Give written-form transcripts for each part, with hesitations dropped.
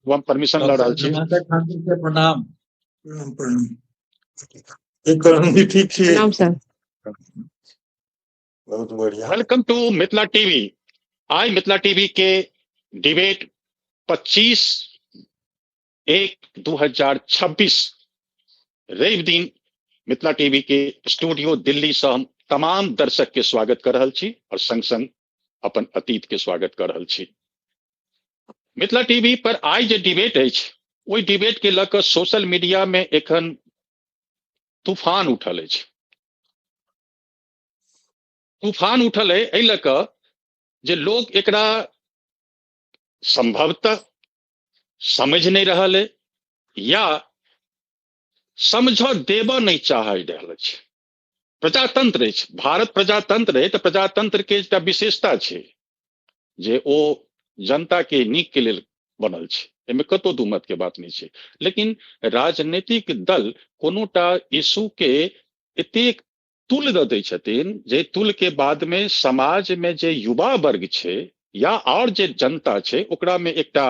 हम परमिशन लऽ रहल छी। प्रणाम। प्रणाम। ठीक छी? प्रणाम सर। बहुत बढ़िया। Welcome to Mithila TV. I Mithila TV के डिबेट 25/1/2026 रवि दिन मिथिला टीवी के स्टूडियो दिल्ली से हम तमाम दर्शक के स्वागत कर रहल छी और संग संग अपन अतीत के स्वागत कर रहल छी। मिथिला टीवी पर आइ जे डिबेट अछि ओहि डिबेट के लऽ कऽ सोशल मीडिया में एखन तूफान उठल अछि। तूफान उठल है एहि लऽ कऽ जे लोक एकरा संभवतः समझ नहीं रहल है या समझ देबऽ नहीं चाह रहल अछि। प्रजातंत्र अछि, भारत प्रजातंत्र है, तऽ प्रजातंत्र के एकटा विशेषता छै जे ओ जनता के नीक के लेल बनल छै, एहिमे कतौ दू मत के बात नहीं छै। लेकिन राजनीतिक दल कोनोटा इशू के एतेक तुल दऽ दै छथिन जे तुल के बाद में समाज में जे युवा वर्ग छै या और जे जनता छै ओकरा में एकटा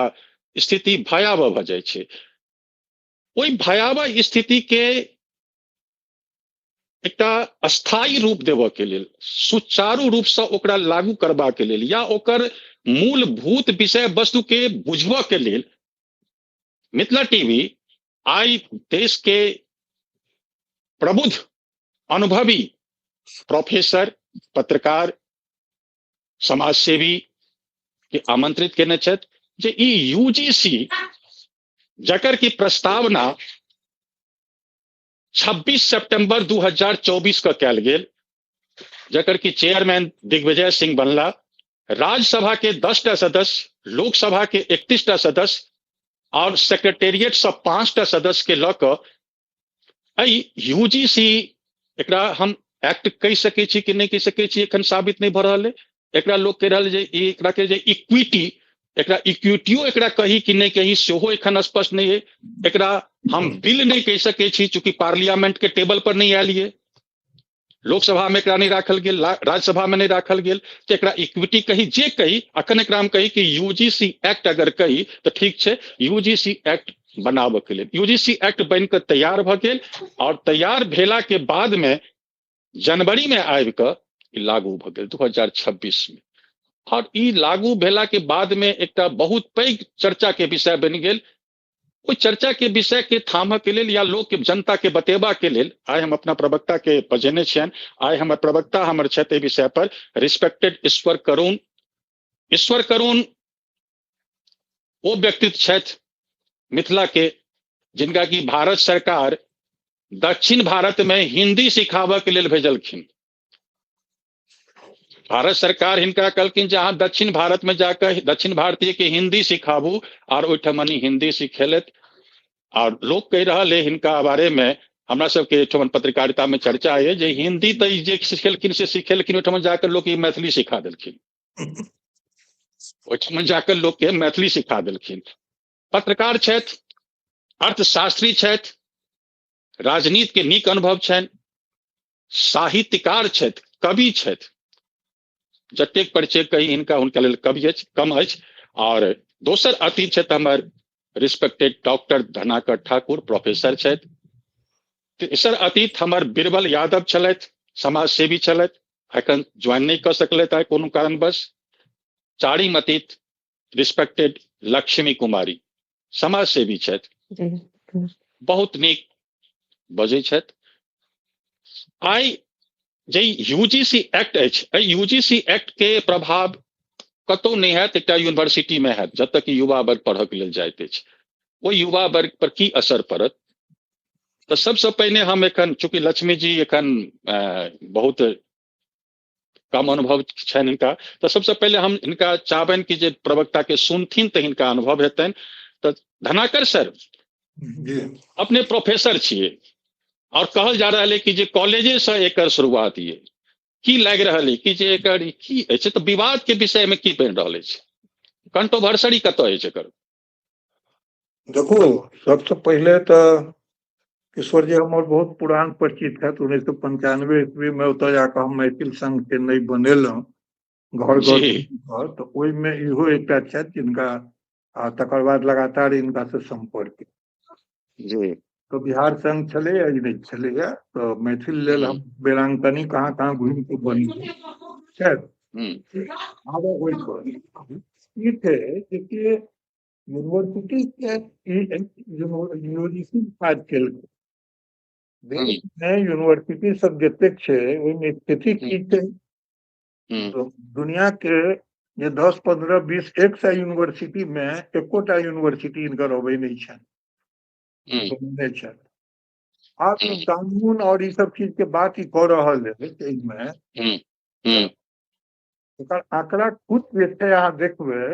स्थिति भयावह भऽ जाइ छै। ओहि भयावह स्थिति के एकटा अस्थायी रूप देबऽ के लेल, सुचारू रूप से ओकरा लागू करबा के लेल या ओकर मूलभूत विषय वस्तु के बुझबऽ के लेल मिथिला टीवी आइ देश के प्रबुद्ध अनुभवी प्रोफेसर, पत्रकार, समाजसेवी के आमंत्रित केने छथि जे ई यूजीसी जकर की प्रस्तावना 26 सितंबर 2024 के कयल गेल, जकर की चेयरमैन दिग्विजय सिंह बनला, राज्यसभा के 10टा सदस्य, लोकसभा के 31टा सदस्य और सेक्रेटेरिएट से 5टा सदस्य के लऽ कऽ एहि यूजीसी एकरा हम एक्ट कहि सकै छी कि नहि कहि सकै छी एखन साबित नहि भऽ रहल है। एकरा लोक कहि रहल जे एकरा के जे इक्विटी, एकरा इक्विटियो एकरा कही कि नहि कही सेहो एखन स्पष्ट नहि है। एकरा हम बिल नहि कहि सकै छी चूंकि पार्लियामेंट के टेबल पर नहि आयल ये, लोकसभा में एकरा नहि राखल गेल, राज्यसभा में नहि राखल गेल, तऽ एकरा इक्विटी कही जे कही। अखन एकरा हम कही कि यूजीसी एक्ट अगर कही तऽ ठीक छै। यूजीसी एक्ट बनाबऽ के लेल यूजीसी एक्ट बनि कऽ तैयार भऽ गेल और तैयार भेला के बाद में जनवरी में आबि कऽ ई लागू भऽ गेल 2026 में। और ई लागू भेला के बाद में एकटा बहुत पैघ चर्चा के विषय बनि गेल। ओहि चर्चा के विषय के थामऽ के लेल या लोक के जनता के बतेबा के लेल आइ हम अपना प्रवक्ता के बजेने छियनि। आइ हमर प्रवक्ता हमर छथि एहि विषय पर रिस्पेक्टेड ईश्वर करुण। ईश्वर करुण ओ व्यक्तित्व छथि मिथिला के जिनका की भारत सरकार दक्षिण भारत में हिंदी सिखाबऽ के लेल भेजलखिन। भारत सरकार हिनका कहलखिन जे अहाँ दक्षिण भारत में जाकर दक्षिण भारतीय के हिंदी सिखाबू और ओहिठमनी हिंदी सिखेलथि। और लोक कहि रहल है हिनका बारे में, हमरा सबके एहिठमन पत्रकारिता में चर्चा है जे हिंदी तऽ जे सिखेलखिन से सिखेलखिन, ओहिठमन जाकर लोक ई मैथिली सिखा देलखिन, ओहिठमन जाकर लोक के मैथिली सिखा देलखिन। पत्रकार छथि, अर्थशास्त्री छथि, राजनीति के नीक अनुभव छनि, साहित्यकार छथि, कवि छथि। जतेक परिचय कही हिनका हुनका लेल कवि अछि, कम अछि। और दोसर अतिथि छथि हमर respected doctor Dhanakar Thakur, professor छथि। तेसर अतिथि हमर बीरबल यादव छलथि, समाजसेवी छलथि, एखन ज्वाइन नहि कऽ सकलथि आइ कोनो कारणवश। चारिम अतिथि रिस्पेक्टेड लक्ष्मी कुमारी, समाजसेवी छथि, बहुत नीक बजै छथि। आइ जे यूजीसी एक्ट अछि, एहि यूजीसी एक्ट के प्रभाव कतौ नहि हैत, एकटा यूनिवर्सिटी में हैत जतऽ कि युवा वर्ग पढ़ऽ के लेल जाइत अछि। ओहि युवा वर्ग पर की असर पड़त? तऽ सबसँ पहिने हम एखन चूंकि लक्ष्मी जी एखन बहुत कम अनुभव छनि हिनका, तऽ सबसँ पहिले हम हिनका चाहबनि कि जे प्रवक्ता के सुनथिन तऽ हिनका अनुभव हेतनि। तऽ धनाकर सर जी, अपने प्रोफेसर छियै और कहल जा रहल है कि जे कॉलेजे से एकर शुरुआत ये, की लागि रहल है कि जे एकर की अछि, तऽ विवाद के विषय में की बनि रहल अछि, कंट्रोवर्सरी कतऽ अछि एकर? देखू, सबसे पहिले तऽ किशोर जी हमर बहुत पुरान परिचित छथि। 1995 ईस्वी में ओतऽ जाकऽ हम मैथिल संघ के नहि बनेलहुँ, घर घर घर, तऽ ओहिमे इहो एकटा छथि जिनका आ तकर बाद लगातार हिनका से संपर्क जी। तऽ बिहार संघ छलैया ई नहि छलैया, तऽ मैथिल लेल हम वेलांकनी कहाँ कहाँ घुमि के बनी खैर। आब ओहि पर ई छै जे यूनिवर्सिटी के यूनिवर्सिटी काज केलकै। देश मे यूनिवर्सिटी सब जतेक छै ओहिमे स्थिति की छै, दुनिया के जे 10, 15, 20 100 यूनिवर्सिटी मे एकोटा यूनिवर्सिटी हिनकर अबै नहि छनि, नहि छनि। आब कानून और ई सब चीज के बात ई कऽ रहल है एहिमे, एकर आंकड़ा खुद जे छै अहाँ देखबै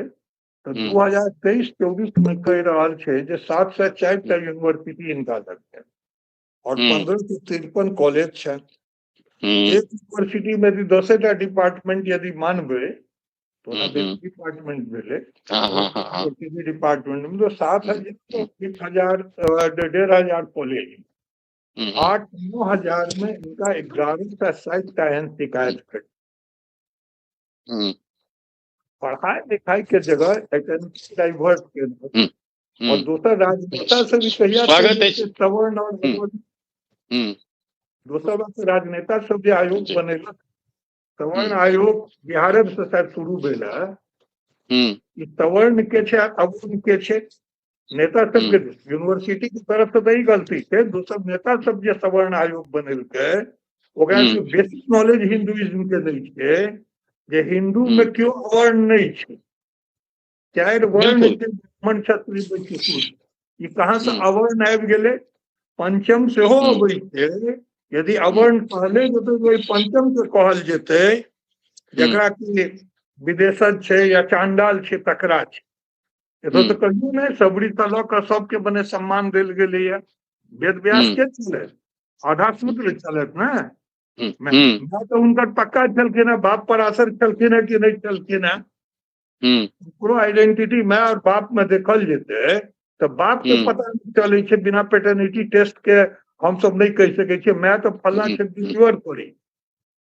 तऽ 2023-24 में कहि रहल छै जे 704 यूनिवर्सिटी हिनका लग छै और 1553 कॉलेज छै। एक यूनिवर्सिटी में यदि 10टा डिपार्टमेंट यदि मानबै तो डिपार्टमेंट भेलै, डिपार्टमेंट में तो 7,000 1,000 1,500 कॉलेज, 8-9 हजार में इनका 1160 टा एहन शिकायत भेल। पढ़ाई लिखाई के जगह एकेडमिक डाइवर्ट के और दोसर राजनेता से भी कहिया सवर्ण और दोसर बात राजनेता सब जे आयोग बनेलक, सवर्ण आयोग बिहार से शायद शुरू भेल है। सवर्ण के छै अवर्ण के छै नेता सबके यूनिवर्सिटी के तरफ से तऽ ई गलती छै, दोसर नेता सब जे सवर्ण आयोग बनेलकै ओकरा बेसिक नॉलेज हिंदुइज्म के नहि छै, जे हिंदू में केओ अवर्ण नहि छै, 4 वर्ण के ब्राह्मण क्षत्रिय वैश्य शूद्र, ई कहाँ से अवर्ण आबि गेलै? पंचम सेहो अबै छै, यदि अवर्ण कहले जेतै तऽ ओहि पंचम के कहल जेतै जकरा कि विदेशज छै या चांडाल छै तकरा छै। एतऽ तऽ कहियो नहि सबरी से लऽ कऽ सबके बने सम्मान देल गेलैया। वेद व्यास के छलै, आधा शूद्र छलथि ने, तऽ हुनकर पक्का छलखिन हेँ, बाप पर असर छलखिन हेँ कि नहि छलखिन हेँ, ओकरो आइडेंटिटी माय और बाप में देखल जेतै तऽ बाप के पता नहि चलै छै, बिना पेटर्निटी टेस्ट के हमसब नहि कहि सकै छियै माय तऽ फल्ला छै प्योर पड़ी,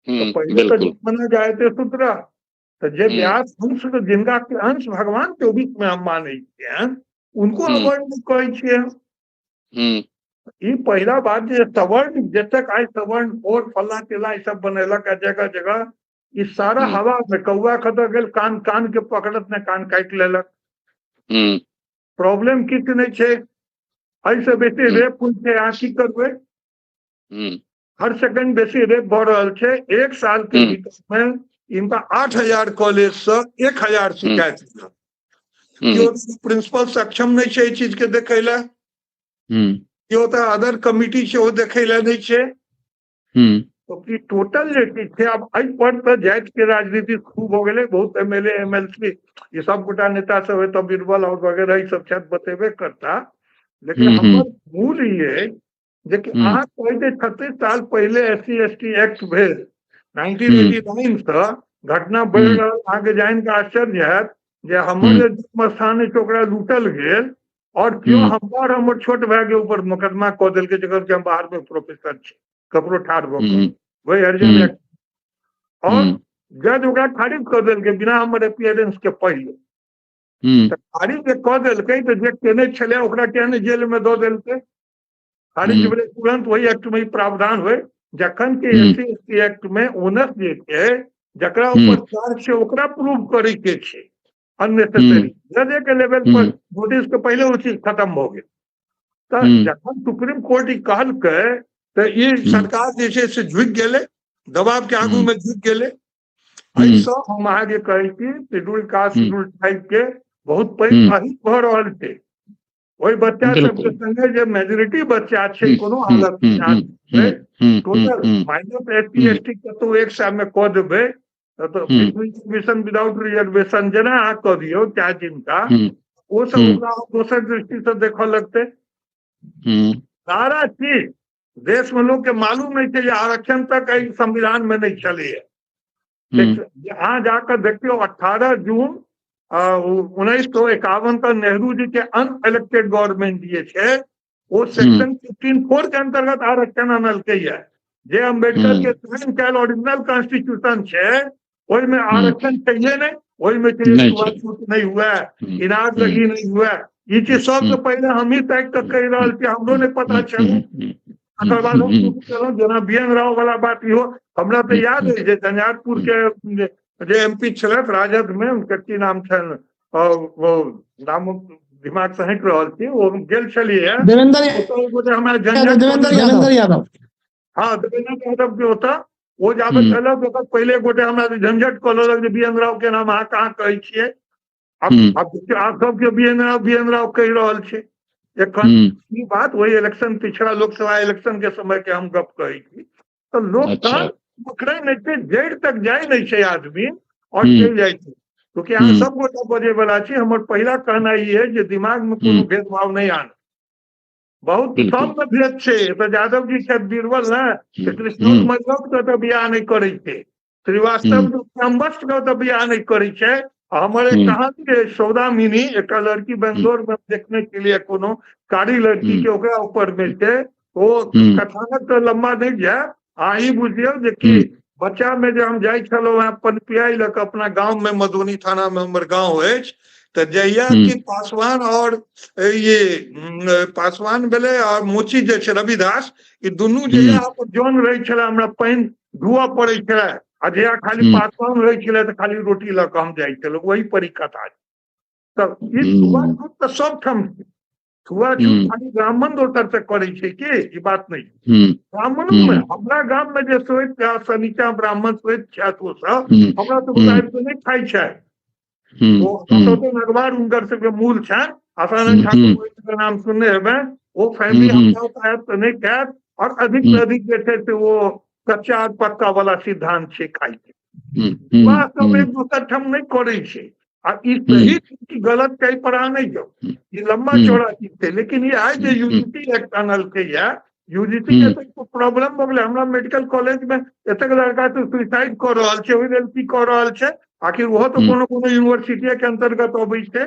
तऽ पहिले तऽ मना जायते सूत्र। तऽ जे व्यास अंश जिनका के अंश भगवान 24 में हम मानै छियै उनको अवर्ण नहि कहै छियै। ई पहिला बात जे सवर्ण जतक आइ सवर्ण और फल्ला चिल्ला ई सब बनेलक जगह जगह, ई सारा हवा में कौआ खतऽ गेल, कान कान के पकड़त ने कान काटि लेलक। प्रॉब्लम किछु नहि छै, एहिसँ बेसी रेप होइ छै, अहाँ की करबै? हर सेकंड बेसी रेप भऽ रहल छै। 1 साल के भीतर में इनका 8,000 कॉलेज से 1,000 शिकायत मिलल। केओ प्रिंसिपल सक्षम नहि छै एहि चीज के देखै लए, केओ तऽ अदर कमिटी छै ओ देखै लए नहि छै। तो टोटल जे चीज छै आब एहि पर तऽ जाति के राजनीति खूब हो गेलै, बहुत एमएलए एमएलसी ई सब गोटा नेता सब है तऽ बीरबल और वगैरह ई सब छथि बतेबे करता, लेकिन हमर मूल ई है जे कि अहाँ कहै 36 साल पहिले SC ST act भेल 1989 से घटना बढ़ि रहल। अहाँके जानि कऽ आश्चर्य हैत जे हमर जे जन्म स्थान अछि ओकरा लूटल गेल और केओ हमर हमर छोट भाय के ऊपर मुकदमा कऽ देलकै जकर कि हम बाहर में प्रोफेसर छी, ककरो ठाढ़ भऽ कऽ वही हरिजन एक्ट, और जज ओकरा खारिज कऽ देलकै बिना हमर अपियरेंस के पहिले। तऽ खारिज जे कऽ देलकै तऽ जे केने छलै ओकरा किया नहि जेल में दऽ देलकै? खारिज भेलै तुरंत वही एक्ट में प्रावधान होइ, जखन कि एससी एसटी एक्ट में ओनस जे छै जकरा ऊपर चार्ज छै ओकरा प्रूव करे के छै अननेसेसरी, जजे के लेवल पर नोटिस के पहिले ओ चीज खत्म भऽ गेल। तऽ जखन सुप्रीम कोर्ट ई कहलकै तऽ ई सरकार जे छै से झुकि गेलै, दबाव के आगू में झुकि गेलै। एहिसँ हम अहाँके कहै छी शेड्यूल कास्ट शेड्यूल ट्राइब के बहुत पैघ अहित भऽ रहल छै। ओहि बच्चा सबके संगे जे मेजोरिटी बच्चा छै कोनो हालत में टोटल माइनस एससी एसटी कतौ 100 में कऽ देबै तऽ रिजर्वेशन विदाउट रिजर्वेशन जेना अहाँ कऽ दियौ चाहे जिनका, ओ सब ओकरा दोसर दृष्टि से देखऽ लगतै। सारा चीज देश में लोग के मालूम नहीं छै जे आरक्षण तक एहि संविधान में नहीं छलैया। अहाँ जाकऽ देखियौ 18 जून 1951 तक नेहरू जी के अनइलेक्टेड गवर्नमेंट जे छै ओ सेक्शन 15(4) के अंतर्गत आरक्षण अनलकै या, जे अम्बेडकर के साइन कयल ओरिजिनल कॉन्स्टिट्यूशन छै ओहिमे आरक्षण छैहे नहि। ओहिमे छै छुआछूत नहि हुए, इनार लगी नहि हुए। ई चीज सबसँ पहिले हमही ताकि कऽ कहि रहल छी, हमरो नहि पता छल। तकर बाद हम शुरू केलहुँ, जेना बी एन राव वाला बात इहो हमरा तऽ याद अछि जे झंझारपुर के जे एम पी छलथि राजद मे, हुनकर की नाम छनि, नाम दिमाग से हटि रहल छी, ओ गेल छलियै देवेंद्र यादव। हाँ, देवेंद्र यादव के ओतऽ ओ जाबे छलक, ओकर पहिले गोटे हमरा झंझट कऽ लेलक जे बी एन राव के नाम अहाँ कहाँ कहै छियै। आब सबके बी एन राव कहि रहल छै एखन। ई बात वही इलेक्शन, पिछड़ा लोकसभा इलेक्शन के समय के हम गप कहै छी। तऽ लोक कान पकड़ै नहि छै, जड़ि तक जाइ नहि छै आदमी और चलि जाइ छै। क्योंकि अहाँ सब गोटा बजै वाला छी। हमर पहिला कहनाइ ई है जे दिमाग में कोनो भेदभाव नहि आन। बहुत सबमे भेद छै। तऽ यादव जी छथि बीरबल ने, कृष्णोत मजलक के तऽ बियाह नहि करै छै, श्रीवास्तव अम्बस्ट के तऽ बियाह नहि करै छै। हमर एक कहानी रहै सौदामिनी, एकटा लड़की बेंगलोर में देखने के लिए कोनो कारी लड़की के ओकरा ऊपर में छै। ओ कथानक तऽ लम्बा नहि जाय, अहाँ ई बुझियौ जे कि बच्चा में जे हम जाइ छलहुँ हेँ पनपियाइ लऽ कऽ अपना गाँव में, मधुबनी थाना में हमर गाँव अछि, तऽ जहिया कि पासवान और ये पासवान भेलै और मोची जे छै रविदास, ई दुनू जहिया जन रहै छलै हमरा पानि धुअ पड़ै छलै, आ जहिया खाली पासवान रहै छलै तऽ खाली रोटी लऽ कऽ हम जाइ छलहुँ। वही पर ई कथा छै। तऽ ई छुआछूत तऽ सबठाम छै। छुआछूत खाली ब्राह्मण दोसर से करै छै कि ई बात नहि। ब्राह्मणो मे हमरा गाम में जे सोइत नीचा ब्राह्मण सोइत छथि ओ सब हमरा सब आबि कऽ नहि खाइ छै। ओ नगवार हुनकर सबके मूल छनि, आसानंद ठाकुर के नाम सुनने हेबै, ओ फैमिली हमरा आयत तऽ नहि खायत। और अधिक से अधिक जे छै से ओ कच्चा पक्का वाला सिद्धांत छै खाइ के। वास्तव एक दोसर ठाम नहि करै छै। आ ई सही कि गलत कहीं पर अहाँ नहि जाउ, ई लम्बा चौड़ा चीज छै। लेकिन ई आइ जे यूजीसी एक्ट आनलकै या यूजीसी के तऽ प्रॉब्लम भऽ गेलै। हमरा मेडिकल कॉलेज में एतेक लड़का तऽ सुसाइड कऽ रहल छै, ओहि लेल की कऽ रहल छै? आखिर ओहो तऽ कोनो कोनो यूनिवर्सिटी के अंतर्गत अबै छै।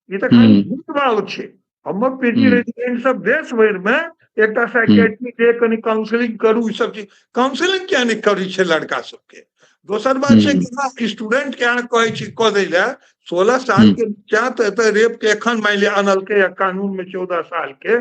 ई तऽ खाली भेदभाव छै। हमर पीजी रेजिडेंट सब देश भरि में एकटा साइकेट्री के कनि काउंसलिंग करू, ई सब चीज काउंसलिंग किया नहि करै छै लड़का सबके? दोसर बात छै कि स्टूडेंट के अहाँ कहै छी कऽ दै लए 16 साल के नीचा, तऽ एतऽ रेप के एखन मानि लिअ आनलकै या कानून में 14 साल के,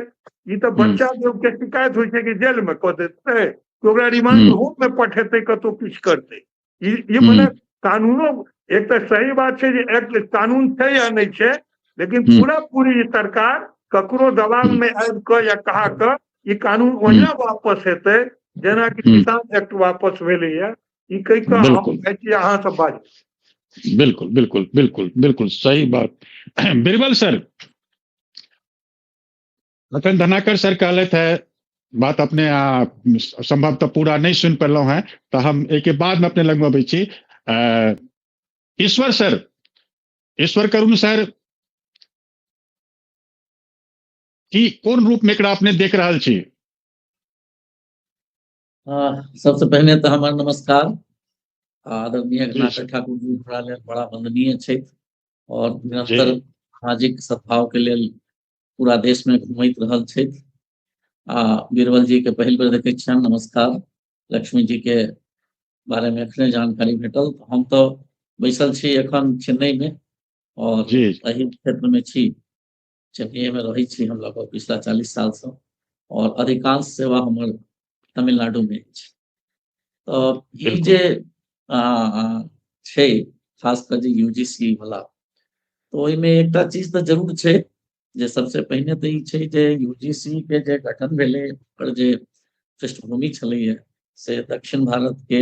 ई तऽ बच्चा के शिकायत होइ छै कि जेल में कऽ देतै, ओकरा रिमांड होम में पठेतै, कतहु किछु करतै। ई मने कानूनो एक तऽ सही बात छै जे एक्ट कानून छै या नहि छै, लेकिन पूरा पूरी सरकार ककरो दबाव में आबि कऽ या कहा कऽ ई कानून ओहिना वापस हेतै जेनाकि किसान एक्ट वापस भेलैया। ई कहि कऽ हम कहै छी अहाँ सब बाजू। बिल्कुल बिल्कुल बिल्कुल बिल्कुल सही बात। बीरबल सर, अखन धनाकर सर कहलथि है बात अपने संभवतः पूरा नहीं सुन पेलहुँ हैं, तो हम एक बाद में अपने लगमे अबै छी। ईश्वर सर, ईश्वर करुण सर, की कोन रूप में एकरा अपने देख रहल छी? सबसे पहिने तऽ हमर नमस्कार। आदरणीय घनाकर ठाकुर जी हमरा लेल बड़ा वंदनीय छथि और निरंतर सामाजिक सद्भाव के लेल पूरा देश में घुमैत रहल छथि। आ बीरबल जी के पहिल बेर देखै छियनि, नमस्कार। लक्ष्मी जी के बारे में एखने जानकारी भेटल। हम तो बैसल छी एखन चेन्नई में और एहि क्षेत्र में छी, चेन्नई में रहै छी हम लगभग पिछला 40 साल से, और अधिकांश सेवा हमर तमिलनाडु में अछि। तऽ ई जे छै खास कऽ जे यूजीसी वाला, तऽ ओहिमे एकटा चीज तऽ जरूर छै जे सबसे पहिने तऽ ई छै जे यूजीसी के जे गठन भेलै ओकर जे पृष्ठभूमि छलैया से दक्षिण भारत के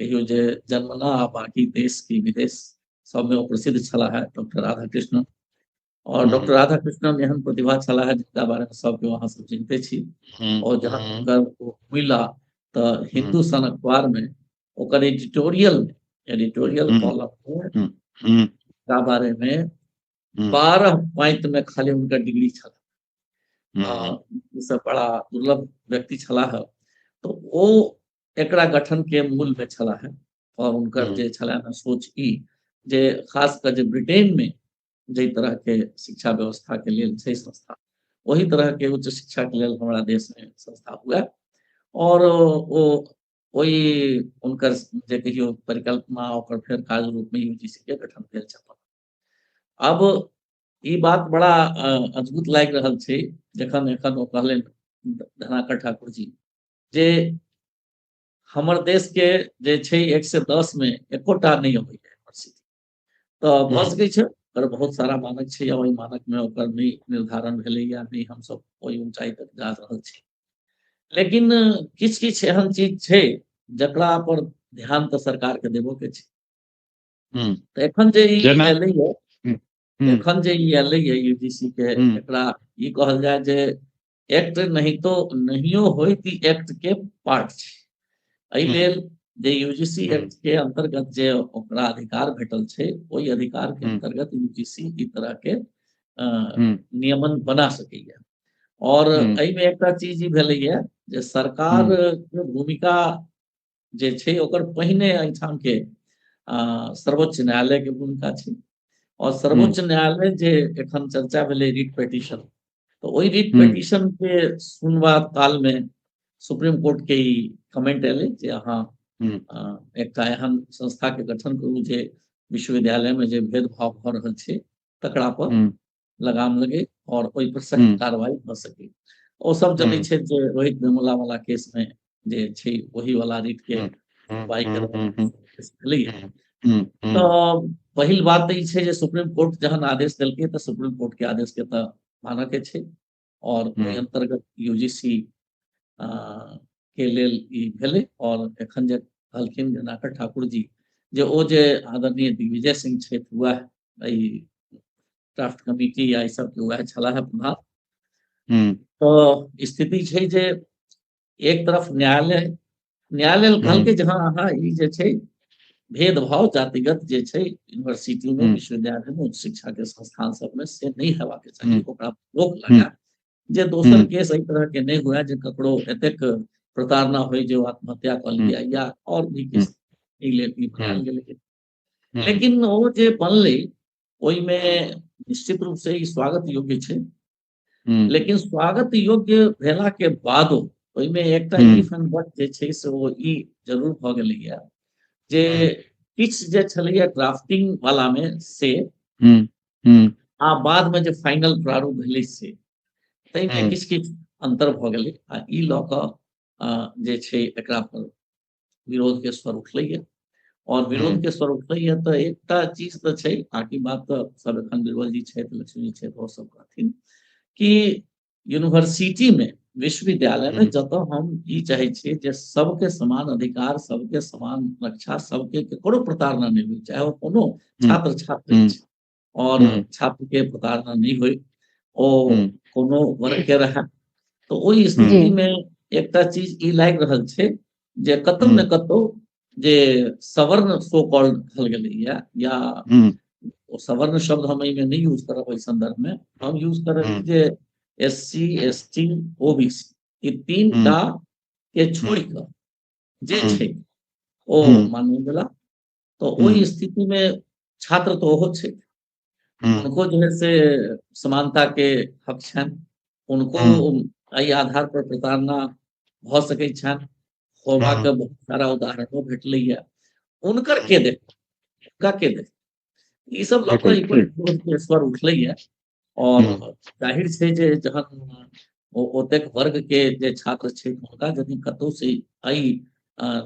कहियो जे जन्मना आ बाकी देश की विदेश सबमे ओ प्रसिद्ध छलाह है डॉक्टर राधाकृष्णन। और डॉक्टर राधाकृष्णन एहन प्रतिभा छलाह है जिनका बारे में सबके अहाँ सब चिन्हते छी। और जहाँ हुनकर मिला तऽ हिन्दुस्तान अखबार में ओकर एडिटोरियल कॉलम में का बारे में 12 पाँति में खाली हुनकर डिग्री छल। सब बड़ा दुर्लभ व्यक्ति छलाह। तो ओ एकरा गठन के मूल में छलाह है। और उनकर जे छलाह ने सोच ई जे खास कर जे ब्रिटेन में जाहि तरह के शिक्षा व्यवस्था के लेल छै संस्था, वही तरह के उच्च शिक्षा के लेल हमारा देश में संस्था हुआ। और वो ओहि हुनकर जे कहियो परिकल्पना ओकर फेर कार्य रूप में यूजीसी के गठन भेल छल। अब ई बात बड़ा अद्भुत लागि रहल छै जखन एखन ओ कहलनि धनाकर ठाकुर जी जे हमर देश के जे छै 110 में एकोटा नहि अबै यूनिवर्सिटी, तऽ भऽ सकै छै ओकर बहुत सारा मानक छै आ ओहि मानक में ओकर नहि निर्धारण भेलै या नहि हमसब ओहि ऊंचाई तक जा रहल छी। लेकिन किछु किछु एहन चीज छै जकरा पर ध्यान तऽ सरकार के देबो के छै। तऽ एखन जे ई एलैया, एखन जे ई एलैया यूजीसी के, एकरा ई कहल जाय जे एक्ट नहीं तो नहियो होइत ई एक्ट के पार्ट छै। एहि लेल जे यूजीसी एक्ट के अंतर्गत जे ओकरा अधिकार भेटल छै ओहि अधिकार के अंतर्गत यूजीसी ई तरह के नियमन बना सकैया। और एहिमे एकटा चीज ई भेलैया जे सरकार के भूमिका जे छै ओकर पहिने एहिठाम के सर्वोच्च न्यायालय के भूमिका छै। और सर्वोच्च न्यायालय जे एखन चर्चा भेलै रिट पिटिशन, तऽ ओहि रिट पिटिशन के सुनबा काल में सुप्रीम कोर्ट के ई कमेंट एलै जे अहाँ एकटा एहन संस्था के गठन करू जे विश्वविद्यालय में जे भेदभाव भऽ रहल छै तकरा पर लगाम लगे और ओहि पर सख्त कार्रवाई भऽ सके। ओ सब जनै छै जे रोहित वेमुला वाला केस में जे छै ओही वाला रिट के सुनवाई भेलैया। तऽ पहिल बात तऽ ई छै जे सुप्रीम कोर्ट जहन आदेश देलकै तऽ सुप्रीम कोर्ट के आदेश के तऽ मानऽ के छै और ओहि अंतर्गत यूजीसी के लेल ई भेलै। और एखन जे कहलखिन धनाकर ठाकुर जी जे ओ जे आदरणीय दिग्विजय सिंह छथि वएह एहि ड्राफ्ट कमिटी या ई सबके वएह छलाह है प्रधान। तऽ स्थिति छै जे एक तरफ न्यायालय कहलकै जे हँ अहाँ ई जे छै भेदभाव जातिगत जे छै यूनिवर्सिटी में विश्वविद्यालय में उच्च शिक्षा के संस्थान सब में से नहीं हेबाक चाही, ओकरा रोक लगा जे दोसर केस एहि तरह के नहीं हुए जे ककरो एतेक प्रताड़ना हो जे आत्महत्या कऽ लिया या और भी केस, एहि लेल ई बनायल गेलै। लेकिन ओ जे बनलै ओहिमे निश्चित रूप से ई स्वागत योग्य छै, लेकिन स्वागत योग्य भेला के बादो ओहिमे एकटा if and बट जे छै से ओ ई जरूर भऽ गेलैया जे किछु जे छलैया ड्राफ्टिंग वाला मे से आ बाद में जे फाइनल प्रारूप भेलै से ताहिमे किछु किछु अंतर भऽ गेलै आ ई लऽ कऽ जे छै एकरा पर विरोध के स्वर उठलैया। और विरोध के स्वर उठलैया तऽ एकटा चीज तऽ छै, बाकी बात तऽ सब एखन बीरबल जी छथि, लक्ष्मी जी छथि, ओ सब कहथिन कि यूनिवर्सिटी में विश्वविद्यालय में जतऽ हम ई चाहै छियै जे सबके समान अधिकार, सबके समान रक्षा, सबके ककरो प्रताड़ना नहि होइ, चाहे ओ कोनो छात्र छात्र छै और छात्र के प्रताड़ना नहि होइ, ओ कोनो वर्ग के रहै, तऽ ओहि स्थिति में एकटा चीज ई लागि रहल छै जे कतौ ने कतौ जे सवर्ण सो कॉल्ड कहल गेलैया या ओ सवर्ण शब्द हम एहिमे नहि यूज करब, एहि संदर्भ में हम यूज करब जे S C S T O B C ई तीन टा के छोड़ि कऽ जे छै ओ मानल गेला। तऽ ओहि स्थिति में छात्र तऽ ओहो छै, उनको जो है से समानता के हक छनि, उनको एहि आधार पर प्रताड़ना भऽ सकै छनि, होबाक बहुत सारा उदाहरणो भेटलैया। हुनकर के देख, हुनका के देख, ई सब लऽ कऽ स्वर उठलैया। और जाहिर छै जे जहन ओतेक वर्ग के जे छात्र छै हुनका यदि कतौ से एहि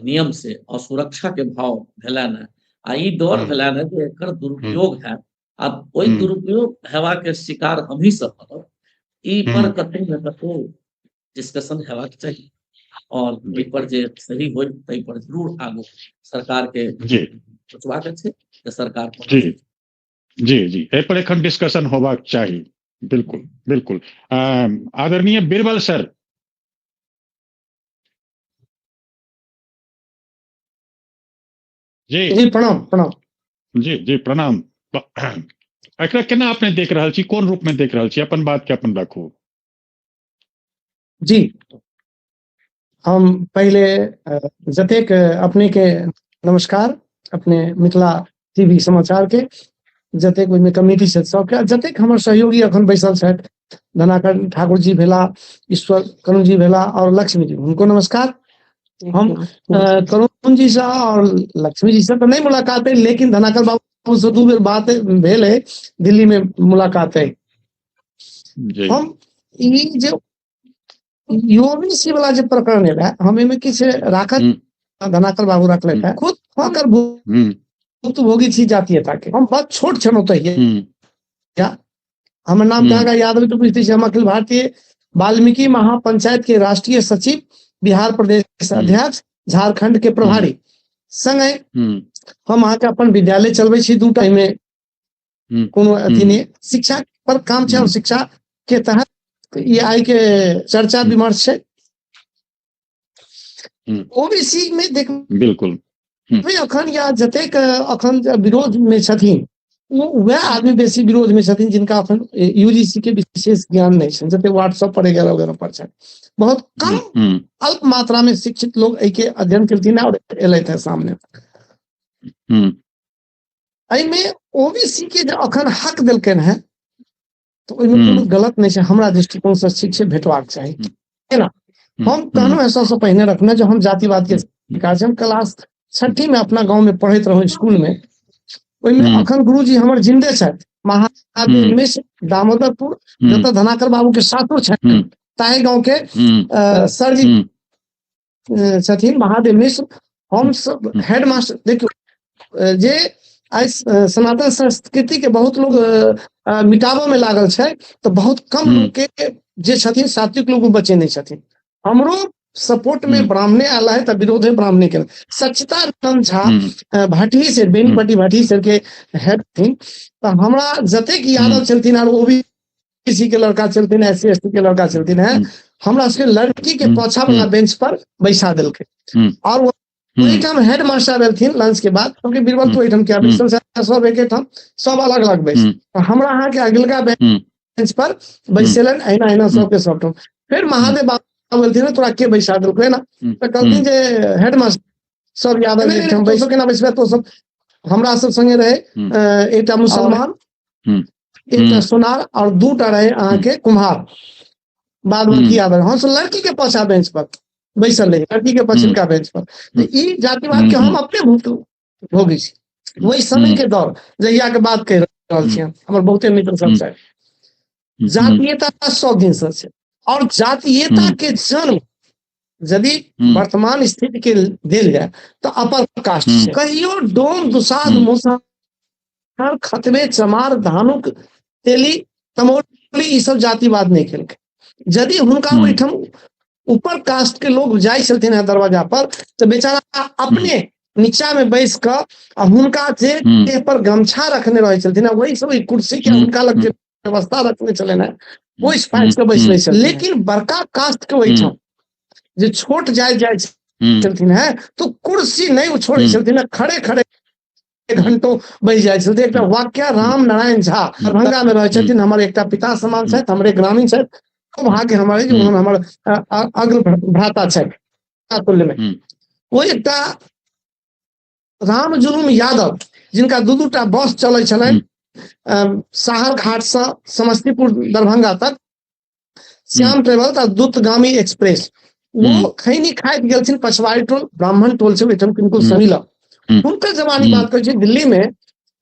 नियम से असुरक्षा के भाव भेलनि आ ई डर भेलनि जे एकर दुरुपयोग हैत आ ओहि दुरुपयोग हेबाक शिकार हमही सब बनब, ई पर कतौ ने कतौ डिस्कशन हेबाक चाही और एहि पर जे सही होय ताहि पर जरूर आगू सरकार के सोचबाक छै जे सरकार जी जी जी एहि पर एखन डिस्कशन होबाक चाही। बिल्कुल बिल्कुल। आदरणीय बीरबल सर, जी जी प्रणाम प्रणाम। जी जी प्रणाम। एकरा केना अपने देख रहल छी, कोन रूप में देख रहल छी, अपन बात के अपन राखू। जी हम पहिले जतेक अपने के नमस्कार, अपने मिथिला टीवी समाचार के जतेक ओहिमे कमिटी छथि सबके, जतेक हमर सहयोगी अखन बैसल छथि, धनाकर ठाकुर जी भेला, ईश्वर करुण जी भेला और लक्ष्मी जी, हुनको नमस्कार। हम करुण जी से और लक्ष्मी जी से तो नहीं मुलाकात है, लेकिन धनाकर बाबू से 2 बेर बात भेल है, दिल्ली में मुलाकात है। हम ई जे यूबीसी वाला जे प्रकरण है, हम एहिमे किछु राखत धनाकर बाबू रखले है, खुद होकर भुक्तभोगी छी जातीयता के। हम बहुत छोट छलहुँ तहिया, हमर नाम कहाँ याद है तो बुझते छी, हम अखिल भारतीय वाल्मीकि महापंचायत के राष्ट्रीय सचिव, बिहार प्रदेश अध्यक्ष, झारखंड के प्रभारी संगे हम अहाँके अपन विद्यालय चलबै छी 2 टाइम में, कोनो अथी नहीं, शिक्षा पर काम छै और शिक्षा के तहत ई आइ के चर्चा विमर्श छै। ओबीसी में देख बिल्कुल अखन या जतेक अखन विरोध में छथिन वएह आदमी बेसी विरोध में छथिन जिनका अखन यूजीसी के विशेष ज्ञान नहीं छनि, जते व्हाट्सएप पर वगैरह वगैरह पर छनि। बहुत कम अल्प मात्रा में शिक्षित लोग एहि के अध्ययन केलथिन और एलथि है सामने। एहिमे ओबीसी के जे अखन हक देलकनि है तो ओहिमे कोनो गलत नहीं छै, हमरा दृष्टिकोण से ठीक छै, भेटबाक चाही है ना। हम कहलहुँ है सबसे पहिने रखने जो हम जातिवाद के शिकार छी। हम क्लास 6ठी में अपना गाँव में पढ़ैत रहूँ स्कूल में, ओहिमे अखन गुरुजी हमर जिंदे छथि, महादेव मिश्र दामोदरपुर, जतऽ धनाकर बाबू के सासुर छनि ताहि गाँव के सर जी छथिन महादेव मिश्र। हम सब हेड मास्टर, देखियौ जे आइ सनातन संस्कृति के बहुत लोग मिटाबऽ में लागल छै, तऽ बहुत कम लोग के जे छथिन सात्विक लोग बचेने छथिन। हमरो सपोर्ट में ब्राह्मणे आला है तऽ विरोधे ब्राह्मणे के। सच्चिदानंद झा भाटी से, बेनीपट्टी भाटी से के हेड थिन, तऽ हमरा जतेक यादव छलथिन और ओबीसी के लड़का छलथिन, एस सी एस टी के लड़का छलथिन है, हमरा सबके लड़की के पाछा वाला बेंच पर बैसा देलकै। और ओहिठाम हेड मास्टर एलथिन लंच के बाद, क्योंकि बीरबल तो ओहिठाम के सब एकेठाम सब अलग अलग बैस, हमरा अहाँके अगिलका बेंच पर बैसेलनि अहिना अहिना सबके सबठाम। फेर महादेव बाबू बोलथिन तोरा के बैसा देलकै ना, तऽ कहलथिन जे हेड मास्टर सब यादव एकठाम बैसो, केना बैसबै तो सब हमरा सब संगे रहे एकटा मुसलमान, एकटा सोनार और 2टा रहे अहाँके कुम्हार, बाद बाकी यादव। हम सब लड़की के पाछा बेंच पर बैसल रही, लड़की के पछिलका बेंच पर। तऽ ई जातिवाद के हम अपने भोगी छी ओहि समय के दौर जहिया के बात कहि रहल छी हम, हमर बहुते मित्र सब छथि। जातीयता 100 दिन से छै और जातीयता के जन्म यदि वर्तमान स्थिति के देल जाय तो अपर कास्ट छै। कहियो डोम दुसाध मुसहर खतबे चमार धानुक तेली तमोली ई सब जातिवाद नहीं केलकै। यदि हुनका ओहिठाम ऊपर कास्ट के लोग जाइ छलथिन है दरवाजा पर, तो बेचारा अपने नीचा में बैस कऽ आ हुनका जे देह पर गमछा रखने रहै छलथिन वही सब कुर्सी के हुनका लग जे व्यवस्था रखने छलनि है ओहि फाँसि के बैसले छलथिन। लेकिन बड़का कास्ट के ओहिठाम जे छोट जाय जाइ छलथिन है तो कुर्सी नहीं छोड़ै छलथिन है, खड़े खड़े घंटों बैस जाइ छलथिन। एकटा वाक्य राम नारायण झा दरभंगा में रहै छथिन, हमर एकटा पिता समान छथि, हमरे ग्रामीण छथि, वहां के हमारे हमर अग्र भ्राता छथि तुल्य में। वो एकटा राम जुलुम यादव जिनका 2-2 टा बस चलै छलनि साहर घाट से समस्तीपुर दरभंगा तक, श्याम ट्रेवल आ द्रुतगामी एक्सप्रेस, वो खैनी खाइत गेलथिन पछवाड़ी टोल, ब्राह्मण टोल छै ओहिठाम किनको समील, हुनकर जवानी बात करै छी। दिल्ली में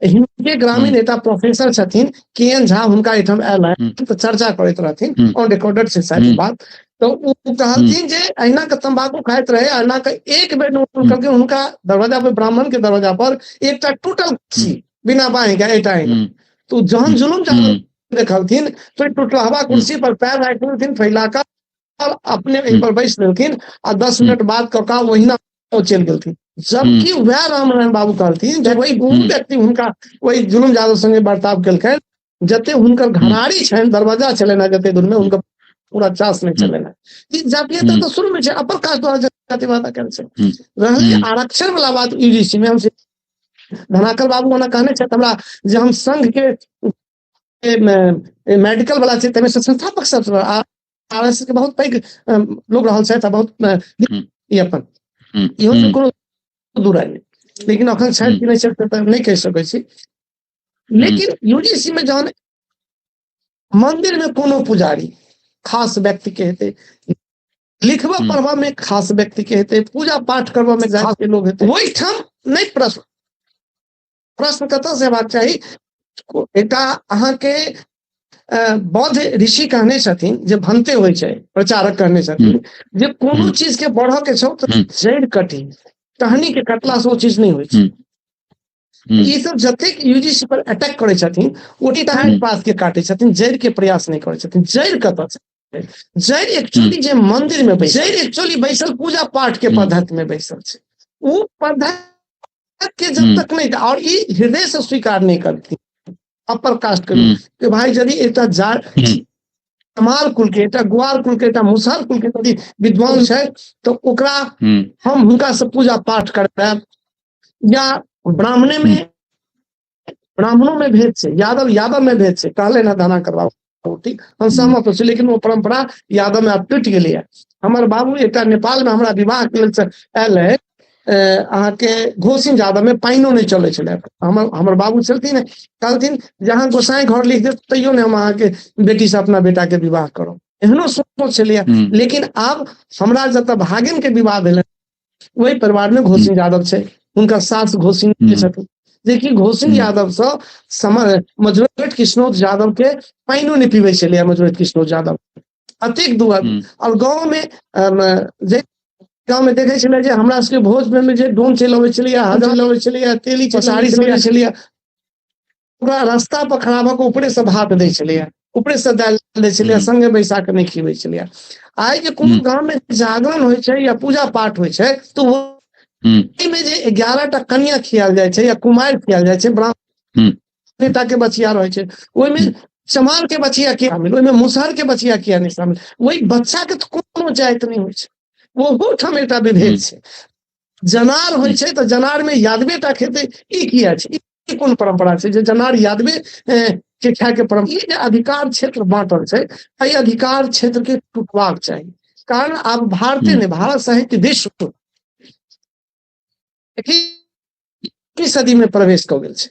हिनके ग्रामीण नेता प्रोफेसर छथिन के एन झा, हुनका एहिठाम आयल है तऽ चर्चा करैत रहथिन, ऑन रिकॉर्डेड छै शायद बात। तऽ ओ कहलथिन जे अहिना के तम्बाकू खाइत रहे, अहिना के एक बेर कहलखिन हुनका दरवाजा पर, ब्राह्मण के दरवाजा पर एकटा टूटल कुर्सी बिना बाँहि के एकटा अहिना, तो जहन जुलुम देखलथिन तो टूटलहवा कुर्सी पर पैर राखि लेलथिन फैला कऽ और अपने एहि पर बैस लेलखिन आ 10 मिनट बाद कका ओहिना चलि गेलथिन। जबकि वएह रामनारायण बाबू कहलथिन जे वही व्यक्ति हुनका वही जुलुम यादव संगे बर्ताव केलकनि, जते हुनकर घराड़ी छनि दरवाजा छलनि है जते दूर में हुनकर पूरा चास नहीं छलनि है। ई जातीयता तो शुरू में छै, अपर कास्ट द्वारा जातिवाद कयल छै। रहलै आरक्षण वाला बात यूजीसी में, हम धनाकर बाबू ओना कहने छथि हमरा जे हम संघ के मेडिकल वाला छै ताहिमे संस्थापक सब आरएसएस के बहुत पैघ लोग रहल छथि, बहुत ई अपन इहो सब कोनो दूर नहि, लेकिन अखन छथि कि नहि छथि तऽ नहि कहि सकै छी। लेकिन यूजीसी में जहन मंदिर में कोनो पुजारी खास व्यक्ति के हेतै लिखबा पढ़बा में खास व्यक्ति के हेतै, पूजा पाठ करबा में खास के लोग हेतै, ओहिठाम नहि प्रश्न। प्रश्न कतऽ से हेबाक चाही? एकटा अहाँके बौद्ध ऋषि कहने छथिन जे भन्ते होइ छै, प्रचारक कहने छथिन जे कोनो चीज के बढ़ऽ के छौ तऽ जड़ि कटी, टहनी के कटला से ओ चीज नहि होइ छै। ई सब जतेक यूजीसी पर अटैक करै छथिन ओहि टहनी पात के काटै छथिन, जड़ि के प्रयास नहि करै छथिन। जड़ि कतऽ छै? जड़ि एक्चुअली जे मंदिर में बैसल, जड़ि एक्चुअली बैसल पूजा पाठ के पद्धति में बैसल छै। ओ पद्धति के जब तक नहि, और ई हृदय से स्वीकार नहि करती अपर कास्ट के कि भाई यदि एकटा चमार कुल के, एकटा गुआर कुल के, एकटा मुसहर कुल के यदि विद्वान छै तऽ ओकरा हम हुनका से पूजा पाठ करायब। या ब्राह्मणे में, ब्राह्मणों में भेद छै, यादव यादव में भेद छै, कहले ना दाना करवाओ, ठीक हम सहमत छी, लेकिन ओ परंपरा यादव में आब टूटि गेलैया। हमर बाबू एकटा नेपाल में हमरा विवाह के लेल आयल है, अहाँके घोसिन यादव में पानिओ नहि चलै छलै। हमर हमर बाबू छलथिन, कहलथिन जे अहाँ गोसाई घर लिख देब तैयो नहि हम अहाँके बेटी से अपना बेटा के विवाह करब, एहनो सोच छलैया। लेकिन आब हमरा जतऽ भागिन के विवाह भेलै ओहि परिवार में घोसिन यादव छै, हुनकर सास घोसिन छथिन, जेकि घोसिन यादव से मजरोट कृष्णोद यादव के पानिओ नहि पीबै छलैया मजरोट कृष्णोद यादव, अतेक दूर। और गाँव में जे गाँव में देखे छलै जे हमरा सबके भोज में जे डोम चलि अबै छलैया, हजम अबै छलैया, तेली पसारी छलैया, ओकरा रास्ता पर खड़ा भऽ कऽ ऊपरे से भात दै छलैया, ऊपरे से दालि दै छलैया, संगे बैसा कऽ नहि खिबै छलैया। आइ जे कोनो गाँव में जागरण होइ छै या पूजा पाठ होइ छै तऽ ओहिमे जे 11 टा कन्या खियाल जाइ छै या कुमारि खियाल जाइ छै, ब्राह्मण टा के बचिया रहै छै, ओहिमे चमार के बचिया किया शामिल, ओहिमे मुसहर के बचिया किया नहि शामिल? ओहि बच्चा के तऽ कोनो जाति नहि होइ छै, ओहू ठाम एकटा विभेद छै। जनार होइ छै तऽ जनार में यादवे टा खेतै, ई किया छै? ई कोन परंपरा छै जे जनार यादवे के खाय के परंपरा? ई जे अधिकार क्षेत्र बांटल छै, एहि अधिकार क्षेत्र के टूटबाक चाही। कारण आब भारते नहि, भारत सहित विश्व 21वीं सदी में प्रवेश कऽ गेल छै।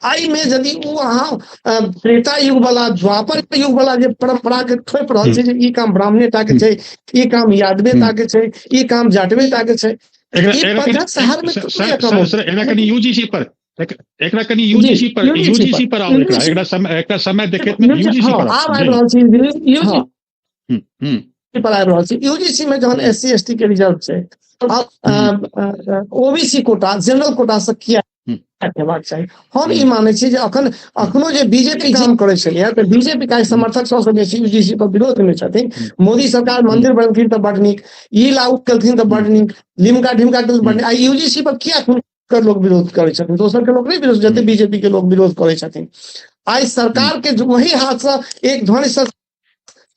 एहिमे यदि ओ अहाँ त्रेता युग वाला, द्वापर युग वाला जे परंपरा के ठोपि रहल छै जे ई काम ब्राह्मणे टा के छै, ई काम यादवे टा के छै, ई काम जाटवे टा के छै, शहर में एकरा कनि यूजीसी पर, एकरा कनि यूजीसी पर, यूजीसी पर आउ, एकरा एकरा समय देखैत में यूजीसी पर आब आबि रहल छी, यूजीसी पर आबि रहल छी। यूजीसी में जहन एससी एसटी के रिजर्व छै, ओबीसी कोटा जनरल कोटा से किया हेबाक चाही? हम ई मानै छी जे अखनो जे बीजेपी काम करै छलियै तऽ बीजेपी के समर्थक सबसँ बेसी यूजीसी पर विरोध मे छथिन। मोदी सरकार मंदिर बनेलखिन तऽ बड नीक, ई लागू केलखिन तऽ बड नीक, लिमका ढिमका के बड नीक, आ यूजीसी पर किया हुनकर लोक विरोध करै छथिन? दोसर के लोक नहि विरोध, जते बीजेपी के लोक विरोध करै छथिन। आइ सरकार के वही हाथ से एक ध्वनि से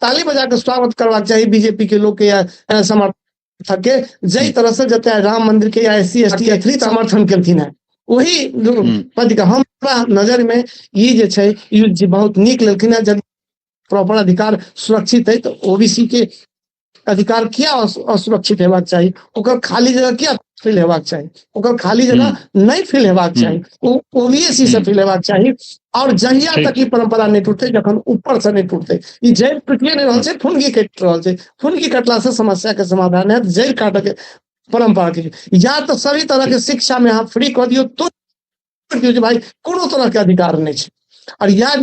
ताली बजा के स्वागत करबाक चाही बीजेपी के लोक के या समर्थक के, जाहि तरह से जते राम मंदिर के या एससी एसटी या थ्री समर्थन केलखिन है वही पद के। हमरा नजर में ई जे छै यूजी बहुत नीक लेलखिन है। यदि प्रॉपर अधिकार सुरक्षित है तऽ ओबीसी के अधिकार किया असुरक्षित हेबाक चाही? ओकर खाली जगह किया फिल हेबाक चाही? ओकर खाली जगह नहि फिल हेबाक चाही, ओ ओबीएससी से फिल हेबाक चाही। और जहिया तक ई परंपरा नहि टूटतै, जखन ऊपर से नहि टूटतै, ई जड़ि टूटिए नहि रहल छै, फुनगी कटि रहल छै। फुनगी कटला से समस्या के समाधान हैत, जड़ि काटऽ के परंपरा के या तो सभी तरह के शिक्षा में अहाँ फ्री कऽ दियौ, तो दियौ जे भाई कोनो तरह के अधिकार नहि छै। और या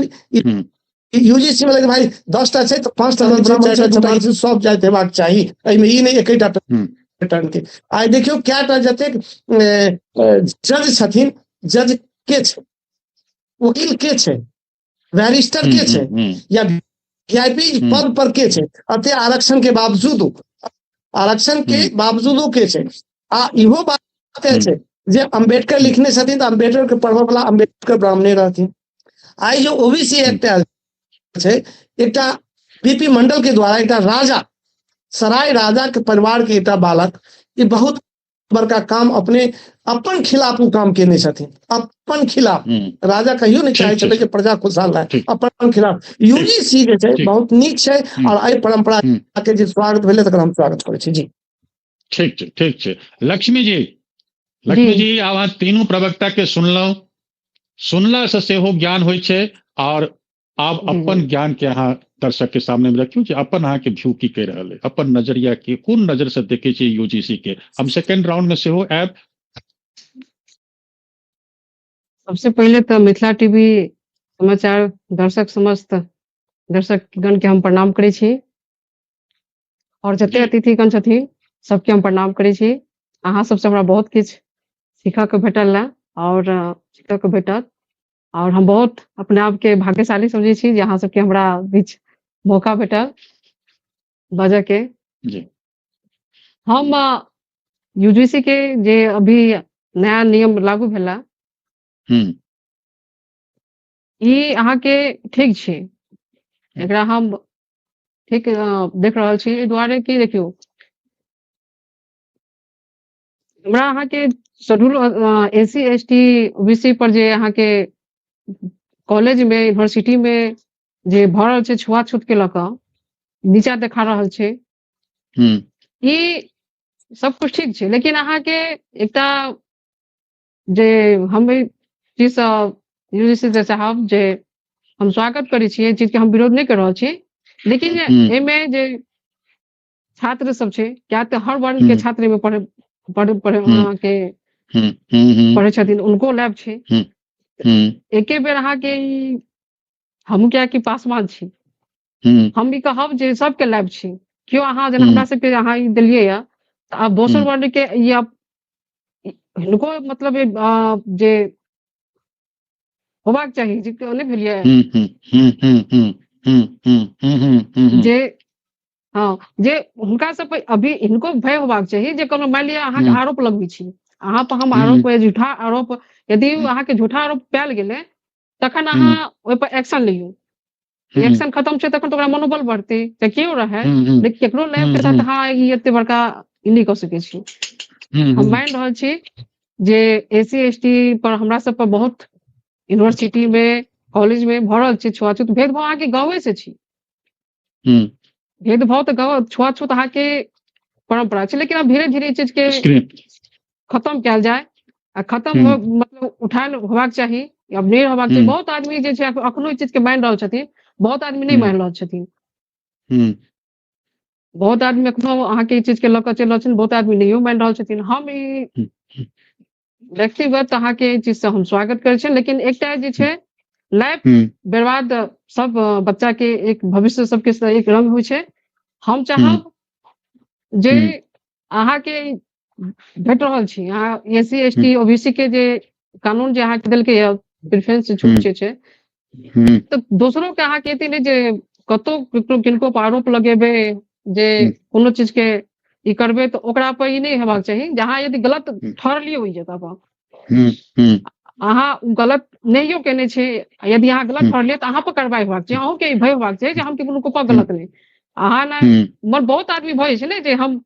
यूजीसी में भाई 10 टा छै तऽ 5 टा ब्राह्मण छै, 4 टा सब जाति हेबाक चाही, एहिमे ई नहि एकेटा पैटर्न के। आइ देखियौ कएटा जतेक जज छथिन, जज के छै, वकील के छै, बैरिस्टर के छै, या वीआईपी पद पर के छै, अते आरक्षण के बावजूद, आरक्षण के बावजूदो के छै। आ इहो बात छै जे अम्बेडकर लिखने छथिन तऽ अम्बेडकर के पढ़बऽ वाला अम्बेडकर ब्राह्मणे रहथिन। आइ जे ओबीसी एक्ट आयल छै, एकटा बीपी मंडल के द्वारा एकटा राजा, सराय राजा के परिवार के एकटा बालक, ई बहुत बड़का काम अपने अपन खिलाफ ओ काम केने छथिन, अपन खिलाफ। राजा कहियो नहि चाहै छलै जे प्रजा खुशहाल रहै, अपन खिलाफ। यूजीसी जे छै बहुत नीक छै और एहि परंपरा के जे स्वागत भेलै तकर हम स्वागत करै छी। जी ठीक छै, ठीक छै। लक्ष्मी जी, लक्ष्मी जी, आब अहाँ तीनू प्रवक्ता के सुनलहुँ, सुनला से सेहो ज्ञान होइ छै और आब अपन ज्ञान के अहाँ दर्शक के सामने में रखियौ जे अपन अहाँ के व्यू की कहि रहल है, अपन नजरिया के कोन नजर से देखे छियै यूजीसी के। हम सेकेंड राउंड में सेहो आयब। सबसे पहिले तऽ मिथिला टीवी समाचार दर्शक समस्त दर्शकगण के हम प्रणाम करै छी और जते अतिथिगण छथिन सबके हम प्रणाम करै छी। अहाँ सबसे हमरा बहुत किछु सीखऽ के भेटल है और सीखऽ के भेटत और हम बहुत अपने आप के भाग्यशाली समझै छी जे अहाँ सबके हमरा बीच मौका भेटल बाजऽ के। जी। हम यूजीसी के जे अभी नया नियम लागू भेला ई अहाँके ठीक छै, एकरा हम ठीक देख रहल छी। एहि दुआरे कि देखियौ हमरा अहाँके schedule S C S T O B C पर जे अहाँके कॉलेज में यूनिवर्सिटी में जे भऽ रहल छै छुआछूत के लऽ कऽ नीचा देखा रहल छै, ई सब कुछ ठीक छै, लेकिन अहाँके एकटा जे हम एहि चीजसँ यूजीसी से चाहब जे हम स्वागत करै छी, एहि चीजके हम विरोध नहि कर रहल छी, लेकिन एहिमे जे छात्र सब छै, क्या तऽ हर वर्ग के छात्र एहिमे पढ़े पढ़े पढ़े अहाँके पढ़ै छथिन, उनको लाभ छै। एके बेर अहाँके हम कियाकि पासवान छी, हम ई कहब जे सबके लाभ छै। केओ अहाँ जेना हमरा सबके अहाँ ई देलियै या तऽ आब दोसर वर्ग के ई आब हिनको मतलब जे होबाक चाही जे नहि भेलियै जे हँ जे हुनका सब अभी हिनको भय होबाक चाही जे कोनो मानि लिअ अहाँके आरोप लगबै छी, अहाँ पर हम आरोप झूठा आरोप यदि अहाँके झूठा आरोप पायल गेलै तखन अहाँ ओहिपर एक्शन लियौ। एक्शन खत्म छै तखन तऽ ओकरा मनोबल बढ़तै, चाहे केओ रहै, लेकिन केकरो लाइफ के साथ अहाँ ई एते बड़का ई नहि कऽ सकै छी। हम मानि रहल छी जे एस सी एस टी पर हमरा सब पर बहुत यूनिवर्सिटी में कॉलेज में भऽ रहल छै छुआछूत, भेदभाव अहाँके गाँवे से छी, भेदभाव तऽ गाँव छुआछूत अहाँके परम्परा छै, लेकिन आब धीरे धीरे ई चीज के खत्म कयल जाय आ खत्म मतलब उठायल होबाक चाही, आब नहि होबाक चाही। बहुत आदमी जे छै अखनो ई चीज के मानि रहल छथिन, बहुत आदमी नहि मानि रहल छथिन, बहुत आदमी अखनो अहाँके ई चीज के लऽ कऽ चलि रहल छथिन, बहुत आदमी नहियो मानि रहल छथिन। हम ई व्यक्तिगत अहाँके ई चीज से हम स्वागत करै छी, लेकिन एकटा जे छै लाइफ बर्बाद सब बच्चा के एक भविष्य सबके एक रंग होइ छै। हम चाहब जे अहाँके भेट रहल छी अहाँ S C S T O B C के जे कानून जे अहाँके देलकै या प्रेफरेंस छूट जे छै, तऽ दोसरो के अहाँके एते नहि जे कतौ ककरो किनको पर आरोप लगेबै जे कोनो चीज के ई करबै तऽ ओकरा पर ई नहि हेबाक चाही जे अहाँ यदि गलत ठहरलियै ओहि जगह पर, अहाँ गलत नहियो केने छै, यदि अहाँ गलत ठहरलियै तऽ अहाँ पर कार्रवाई हेबाक चाही, अहूँके ई भय हेबाक चाही जे हम केकरो पर गलत नहि। अहाँ ने बहुत आदमी भऽ जाइ छै ने जे हम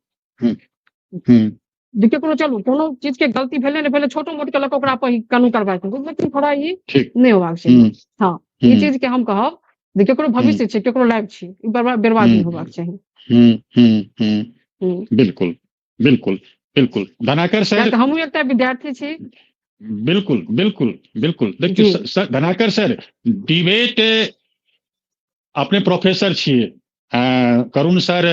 जे केकरो चलू कोनो चीज के गलती भेलै नहि भेलै छोटो मोट के लऽ कऽ ओकरा पर कानून कार्रवाई करू, लेकिन थोड़ा ई नहि होबाक चाही। हँ ई चीज के हम कहब जे केकरो भविष्य छै, केकरो लाइफ छै, ई बर्बाद नहि होबाक चाही। बिल्कुल बिल्कुल बिल्कुल धनाकर सर, हमहूँ एकटा विद्यार्थी छी। बिल्कुल बिल्कुल बिल्कुल। देखियौ धनाकर सर, डिबेट अपने प्रोफेसर छियै, करुण सर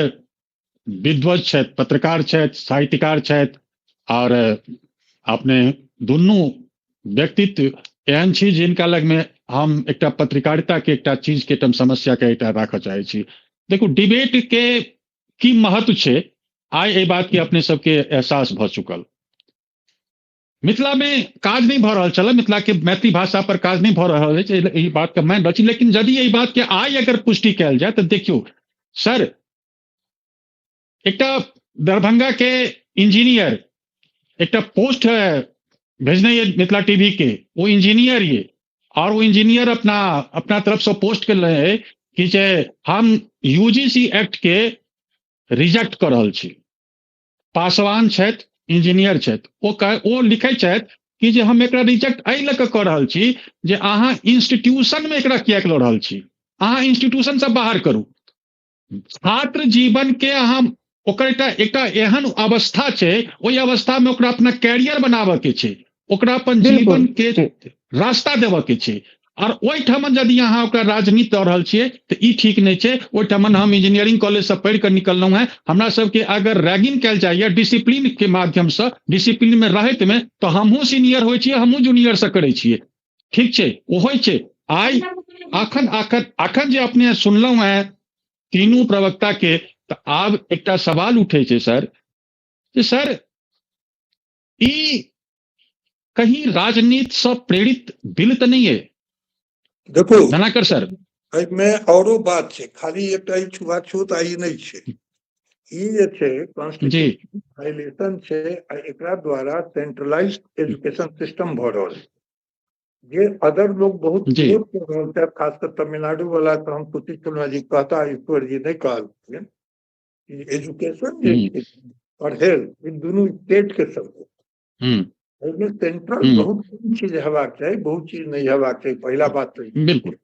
विद्वत छथि, पत्रकार छथि, साहित्यकार छथि, और अपने दुनू व्यक्तित्व एहन छी जिनका लगमे हम एकटा पत्रकारिता के एकटा चीज के एकटा समस्या के एकटा राखऽ चाहै छी। देखू डिबेट के की महत्व छै, आइ एहि बात के अपने सबके एहसास भऽ चुकल। मिथिला में काज नहीं भऽ रहल छल, मिथिला के मैथिली भाषा पर काज नहीं भऽ रहल अछि, एहि बात के मानि रहल छी, लेकिन यदि एहि बात के आइ अगर पुष्टि कयल जाय तऽ देखियौ सर, एकटा दरभंगा के इंजीनियर एकटा पोस्ट है भेजने ये मिथिला टीवी के, वो इंजीनियर ये, और वो इंजीनियर अपना अपना तरफ से पोस्ट कर रहे हैं कि जे हम यूजीसी एक्ट के रिजेक्ट कर रहल छी। पासवान छथि, इंजीनियर छथि, ओ लिखै छथि कि जे हम एकरा रिजेक्ट एहि लऽ कऽ कऽ रहल छी जे अहाँ इंस्टीट्यूशन में एकरा किएक लऽ रहल छी, अहाँ इंस्टीट्यूशन से बाहर करू। छात्र जीवन के अहाँ ओकर एकटा एकटा एहन अवस्था छै, ओहि अवस्था में ओकरा अपना कैरियर बनाबऽ के छै, ओकरा अपन जीवन के रास्ता देबऽ के छै। और ओहिठाम यदि अहाँ ओकरा राजनीति दऽ रहल छियै तऽ ई ठीक नहि छै। ओहिठाम हम इंजीनियरिंग कॉलेज से पढ़ि कऽ निकललहुँ हेँ, हमरा सबके अगर रैगिंग कयल जाइए डिसिप्लीन के माध्यमसँ, डिसिप्लीन मे रहैत मे, तऽ हमहूँ सीनियर होइ छियै, हमहूँ जूनियर से करै छियै, ठीक छै, ओ होइ छै। आइ अखन अखन अखन जे अपने सुनलहुँ हेँ तीनू प्रवक्ता के, तऽ आब एकटा सवाल उठै छै सर, जे सर ई कहीं राजनीति से प्रेरित बिल तऽ नहीं है? देखो धनाकर सर, एहिमे औरो बात छै, खाली एकटा ई छुआछूत आ ई नहि छै, ई जे छै कॉन्स्टिट्यूशन वायलेशन छै, आ एकरा द्वारा सेंट्रलाइज्ड एजुकेशन सिस्टम भऽ रहल छै, जे अदर लोग बहुत विरोध कर रहल छै, खासकर तमिलनाडु वाला। तऽ हम सोचै छलहुँ जी कहता, ईश्वर जी नहि कहलखिन, एजुकेशन जे छै और हेल्थ ई दुनू स्टेट के सब्जेक्ट, एहिमे सेंट्रल बहुत कम चीज हेबाक चाही, बहुत चीज नहि हेबाक चाही। पहिला बात तऽ बिल्कुल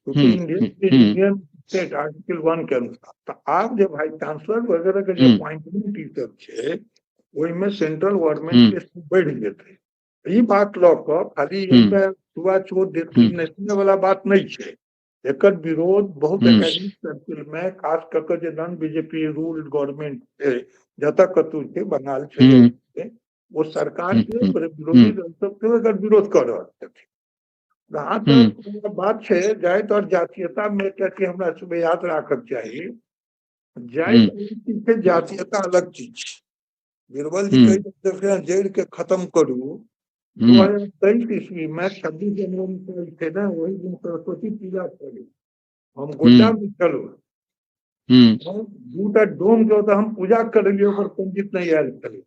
इंडियन स्टेट आर्टिकल 1 के अनुसार। तऽ आब जे भाई चांसलर वगैरह के जे अपॉइंटमेंट ई सब छै, ओहिमे सेंट्रल गवर्नमेंट के बढ़ि जेतै। ई बात लऽ कऽ खाली एहिमे छुआछूत डिस्क्रिमिनेशन वाला बात नहि छै, एकर विरोध बहुत एकेडमिक सर्किल में, खास कऽ के जे नॉन बीजेपी रूल्ड गवर्नमेंट छै, जतऽ कतहु छै, बंगाल छै, ओ सरकार के विरोधी दल सब सेहो एकर विरोध कऽ रहल छथिन। जहाँ तक बात छै जाति और जातीयता में, एकटा चीज हमरा सबके याद राखक चाही, जाति अलग चीज छै, जातीयता अलग चीज छै। बीरबल जी कहै जड़ि के खत्म करू। 2023 ईस्वी में 26 जनवरी छै ने, ओहि दिन सरस्वती पूजा छलै, हम गोड्डा में छलहुँ, दूटा डोम के ओतऽ हम पूजा करेलियै, ओकर पंडित नहि आयल छलै।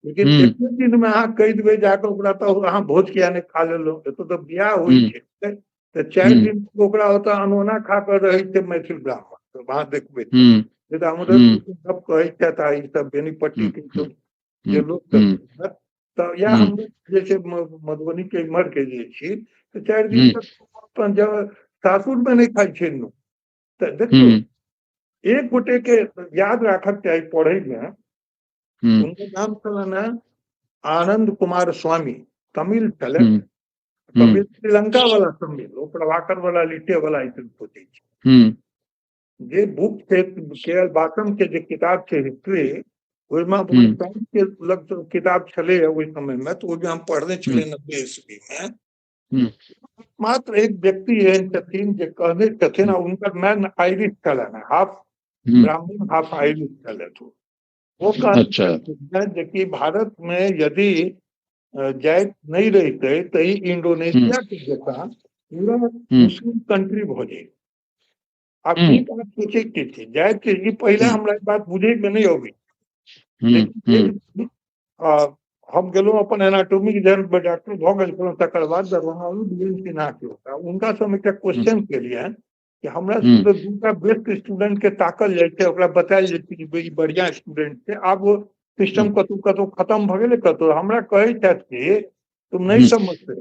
लेकिन एक दिन में अहाँ कहि देबै जाकऽ ओकरा, तऽ अहाँ भोज किया नहि खा लेलहुँ, एतऽ तऽ बियाह होइ छै तऽ 4 दिन ओकरा ओतऽ अनोना खा कऽ रहै छै मैथिल ब्राह्मण, तऽ अहाँ देखबै सब कहै छथि आ ई सब बेनीपट्टी के जे लोक सब, तऽ इएह हम जे छै मधुबनी के इम्हर के जे छी, तऽ 4 दिन तक अपन सासुर में नहि खाइ छै लोक। तऽ देखियौ एक गोटे के याद राखक चाही पढ़ै में, उनकर नाम छलनि हेँ आनंद कुमार स्वामी, तमिल छलै, तमिल श्रीलंका वाला तमिल, ओ प्रभाकर वाला लिटे वाला ई सब सोचै छै। जे बुक छै के एल बासम के जे किताब छै हिस्ट्री, ओहिमे के लग किताब छलै ओहि समय में, तऽ ओहिमे हम पढ़ने छलियै 90 ईस्वी में। मात्र एक व्यक्ति एहन छथिन जे कहने छथिन, आ हुनकर मैन आयरिश छलनि, हाफ ब्राह्मण हाफ आयरिश छलथि। वो कहने जे कि भारत में यदि जाति नहीं रहिते तऽ ई इंडोनेशिया के जकाँ पूरा मुस्लिम कंट्री भऽ जैतै। आब ई बात सोचै के छै, जाति ई पहिले हमरा ई बात बुझै में नहि अबै, लेकिन हम गेलहुँ अपन एनाटोमी के जहन डॉक्टर भऽ गेल छलहुँ, तकर बाद दरभंगा बी एन सिन्हा के ओतऽ हुनका से हम एकटा क्वेश्चन केलियनि कि हमरा सबके दूटा बेस्ट स्टूडेंट के ताकल जाइ छै, ओकरा बतायल जाइ छै कि ई बढ़िया स्टूडेंट छै। आब ओ सिस्टम कतहु कतहु खत्म भऽ गेलै, कतहु हमरा कहै छथि कि तुम नहीं समझते,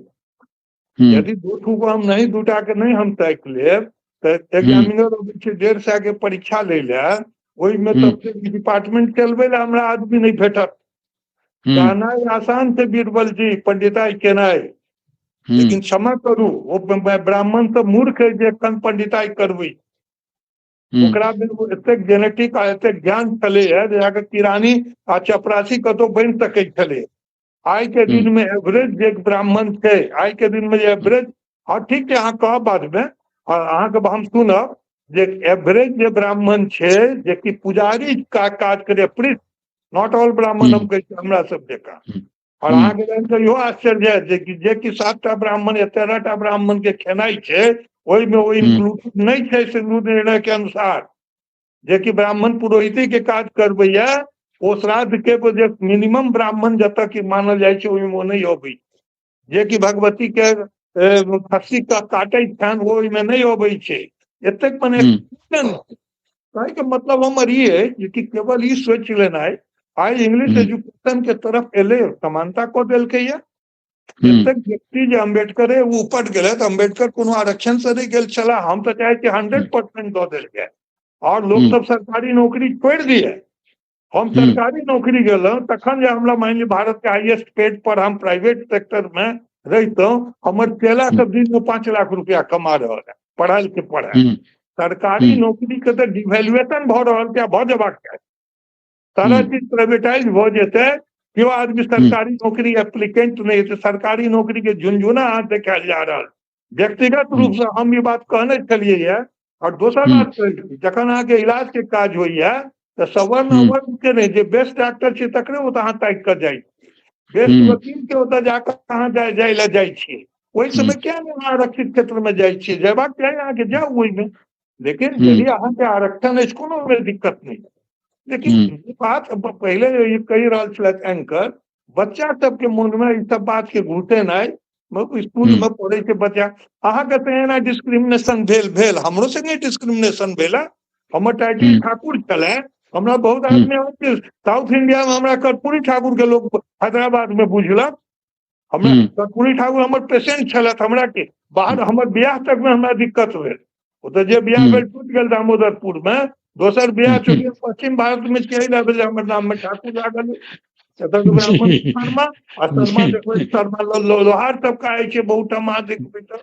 यदि दू ठू को हम नहीं, दूटा के नहीं हम ताकि लेब तऽ एग्जामिनर अबै छै 150 के परीक्षा लै लए, ओहिमे तऽ डिपार्टमेंट चलबै लए हमरा आदमी नहि भेटत। कहनाइ आसान छै बीरबल जी पंडिताइ केनाइ, लेकिन क्षमा करू ओ ब्राह्मण तऽ मूर्ख है जे एखन पंडिताइ करबै, ओकरा मे एतेक जेनेटिक आ एतेक ज्ञान छलैए जे अहाँके किरानी आ चपरासी कतहु बनि सकै छलै। आइ के दिन में एवरेज जे ब्राह्मण छै, आइ के दिन में जे एवरेज, हँ ठीक छै अहाँ कहब बादमे, अहाँके हम सुनब, जे एवरेज जे ब्राह्मण छै जेकि पुजारी का काज करे, प्रीस्ट, not all ब्राह्मण हम कहै छी हमरा सब जकाँ। और अहाँके जानि कऽ इहो आश्चर्य है जे कि 7टा ब्राह्मण या 13टा ब्राह्मण के खेनाइ छै, ओहिमे ओ इंक्लूडेड नहि छै सिंधु निर्णय के अनुसार, जेकि ब्राह्मण पुरोहिती के काज करबैया, ओ श्राद्ध के जे मिनिमम ब्राह्मण जतऽ की मानल जाइ छै ओहिमे ओ नहि अबै छै, जेकि भगवती के खस्सी काटै छनि ओ ओहिमे नहि अबै छै। एतेक मने कहैके मतलब हमर ई है जे कि केवल ई सोचि लेनाइ, आइ इंग्लिश एजुकेशन के तरफ एलै, समानता कऽ देलकै या एतेक व्यक्ति जे अम्बेडकरे ओ उपट गेलै, तऽ अम्बेडकर कोनो आरक्षण से नहि गेल छलाह। हम तऽ चाहै छी 100% दऽ देल जाय और लोक सब सरकारी नौकरी छोड़ि दिए। हम सरकारी नौकरी गेलहुँ तखन जे हमरा मानि लिअ भारत के हाईएस्ट पेड पर हम प्राइवेट सेक्टर में रहितहुँ, हमर चेला सब दिन में 5 लाख रुपया कमा रहल है पढ़ल के पढ़ाई। सरकारी नौकरी के तऽ डिवेल्युएशन भऽ रहल छै, भऽ जेबाक चाही, सारा चीज प्राइवेटाइज भऽ जेतै, केओ आदमी सरकारी नौकरी एप्लीकेंट नहि हेतै। सरकारी नौकरी के झुनझुना हाथ देखायल जा रहल। व्यक्तिगत रूप से हम ई बात कहने छलियै ये। और दोसर बात कहै छी, जखन अहाँके इलाज के काज होइया तऽ सवर्ण अवर्ण के नहि, जे बेस्ट डॉक्टर छै तकरे ओतऽ अहाँ ताकि कऽ जाइ छी, बेस्ट वकील के ओतऽ जाकऽ अहाँ जाइ लए जाइ छियै। ओहि समय किया नहि अहाँ आरक्षित क्षेत्र में जाइ छियै? जयबाक चाही अहाँके, जाउ ओहिमे। लेकिन यदि अहाँके आरक्षण अछि कोनो मे दिक्कत नहि। लेकिन बात पहिले कहि रहल छलथि एंकर, बच्चा सबके मोन में ई सब बात के घुसेनाइ, स्कूल में पढ़े छै बच्चा, अहाँके तऽ एना डिस्क्रिमिनेशन भेल भेल हमरो संगे डिस्क्रिमिनेशन भेल। हमर टाइटिल ठाकुर छलै, हमरा बहुत आदमी साउथ इंडिया में हमरा कर्पूरी ठाकुर के लोग हैदराबाद में बुझलक। हमरा कर्पूरी ठाकुर हमर पेशेंट छलथि, हमरा के बाहर हमर बियाह तक में हमरा दिक्कत भेल। ओतऽ जे बियाह भेल टूटि गेल दामोदरपुर में, दोसर बियाह चूँकि पश्चिम भारत में चलि आयल, हमर नाम में ठाकुर लागल, ब्राह्मण शर्मा आ शर्मा देखबै, शर्मा लोहार सब कहै छै बहुत ठाम अहाँ देखबै। तऽ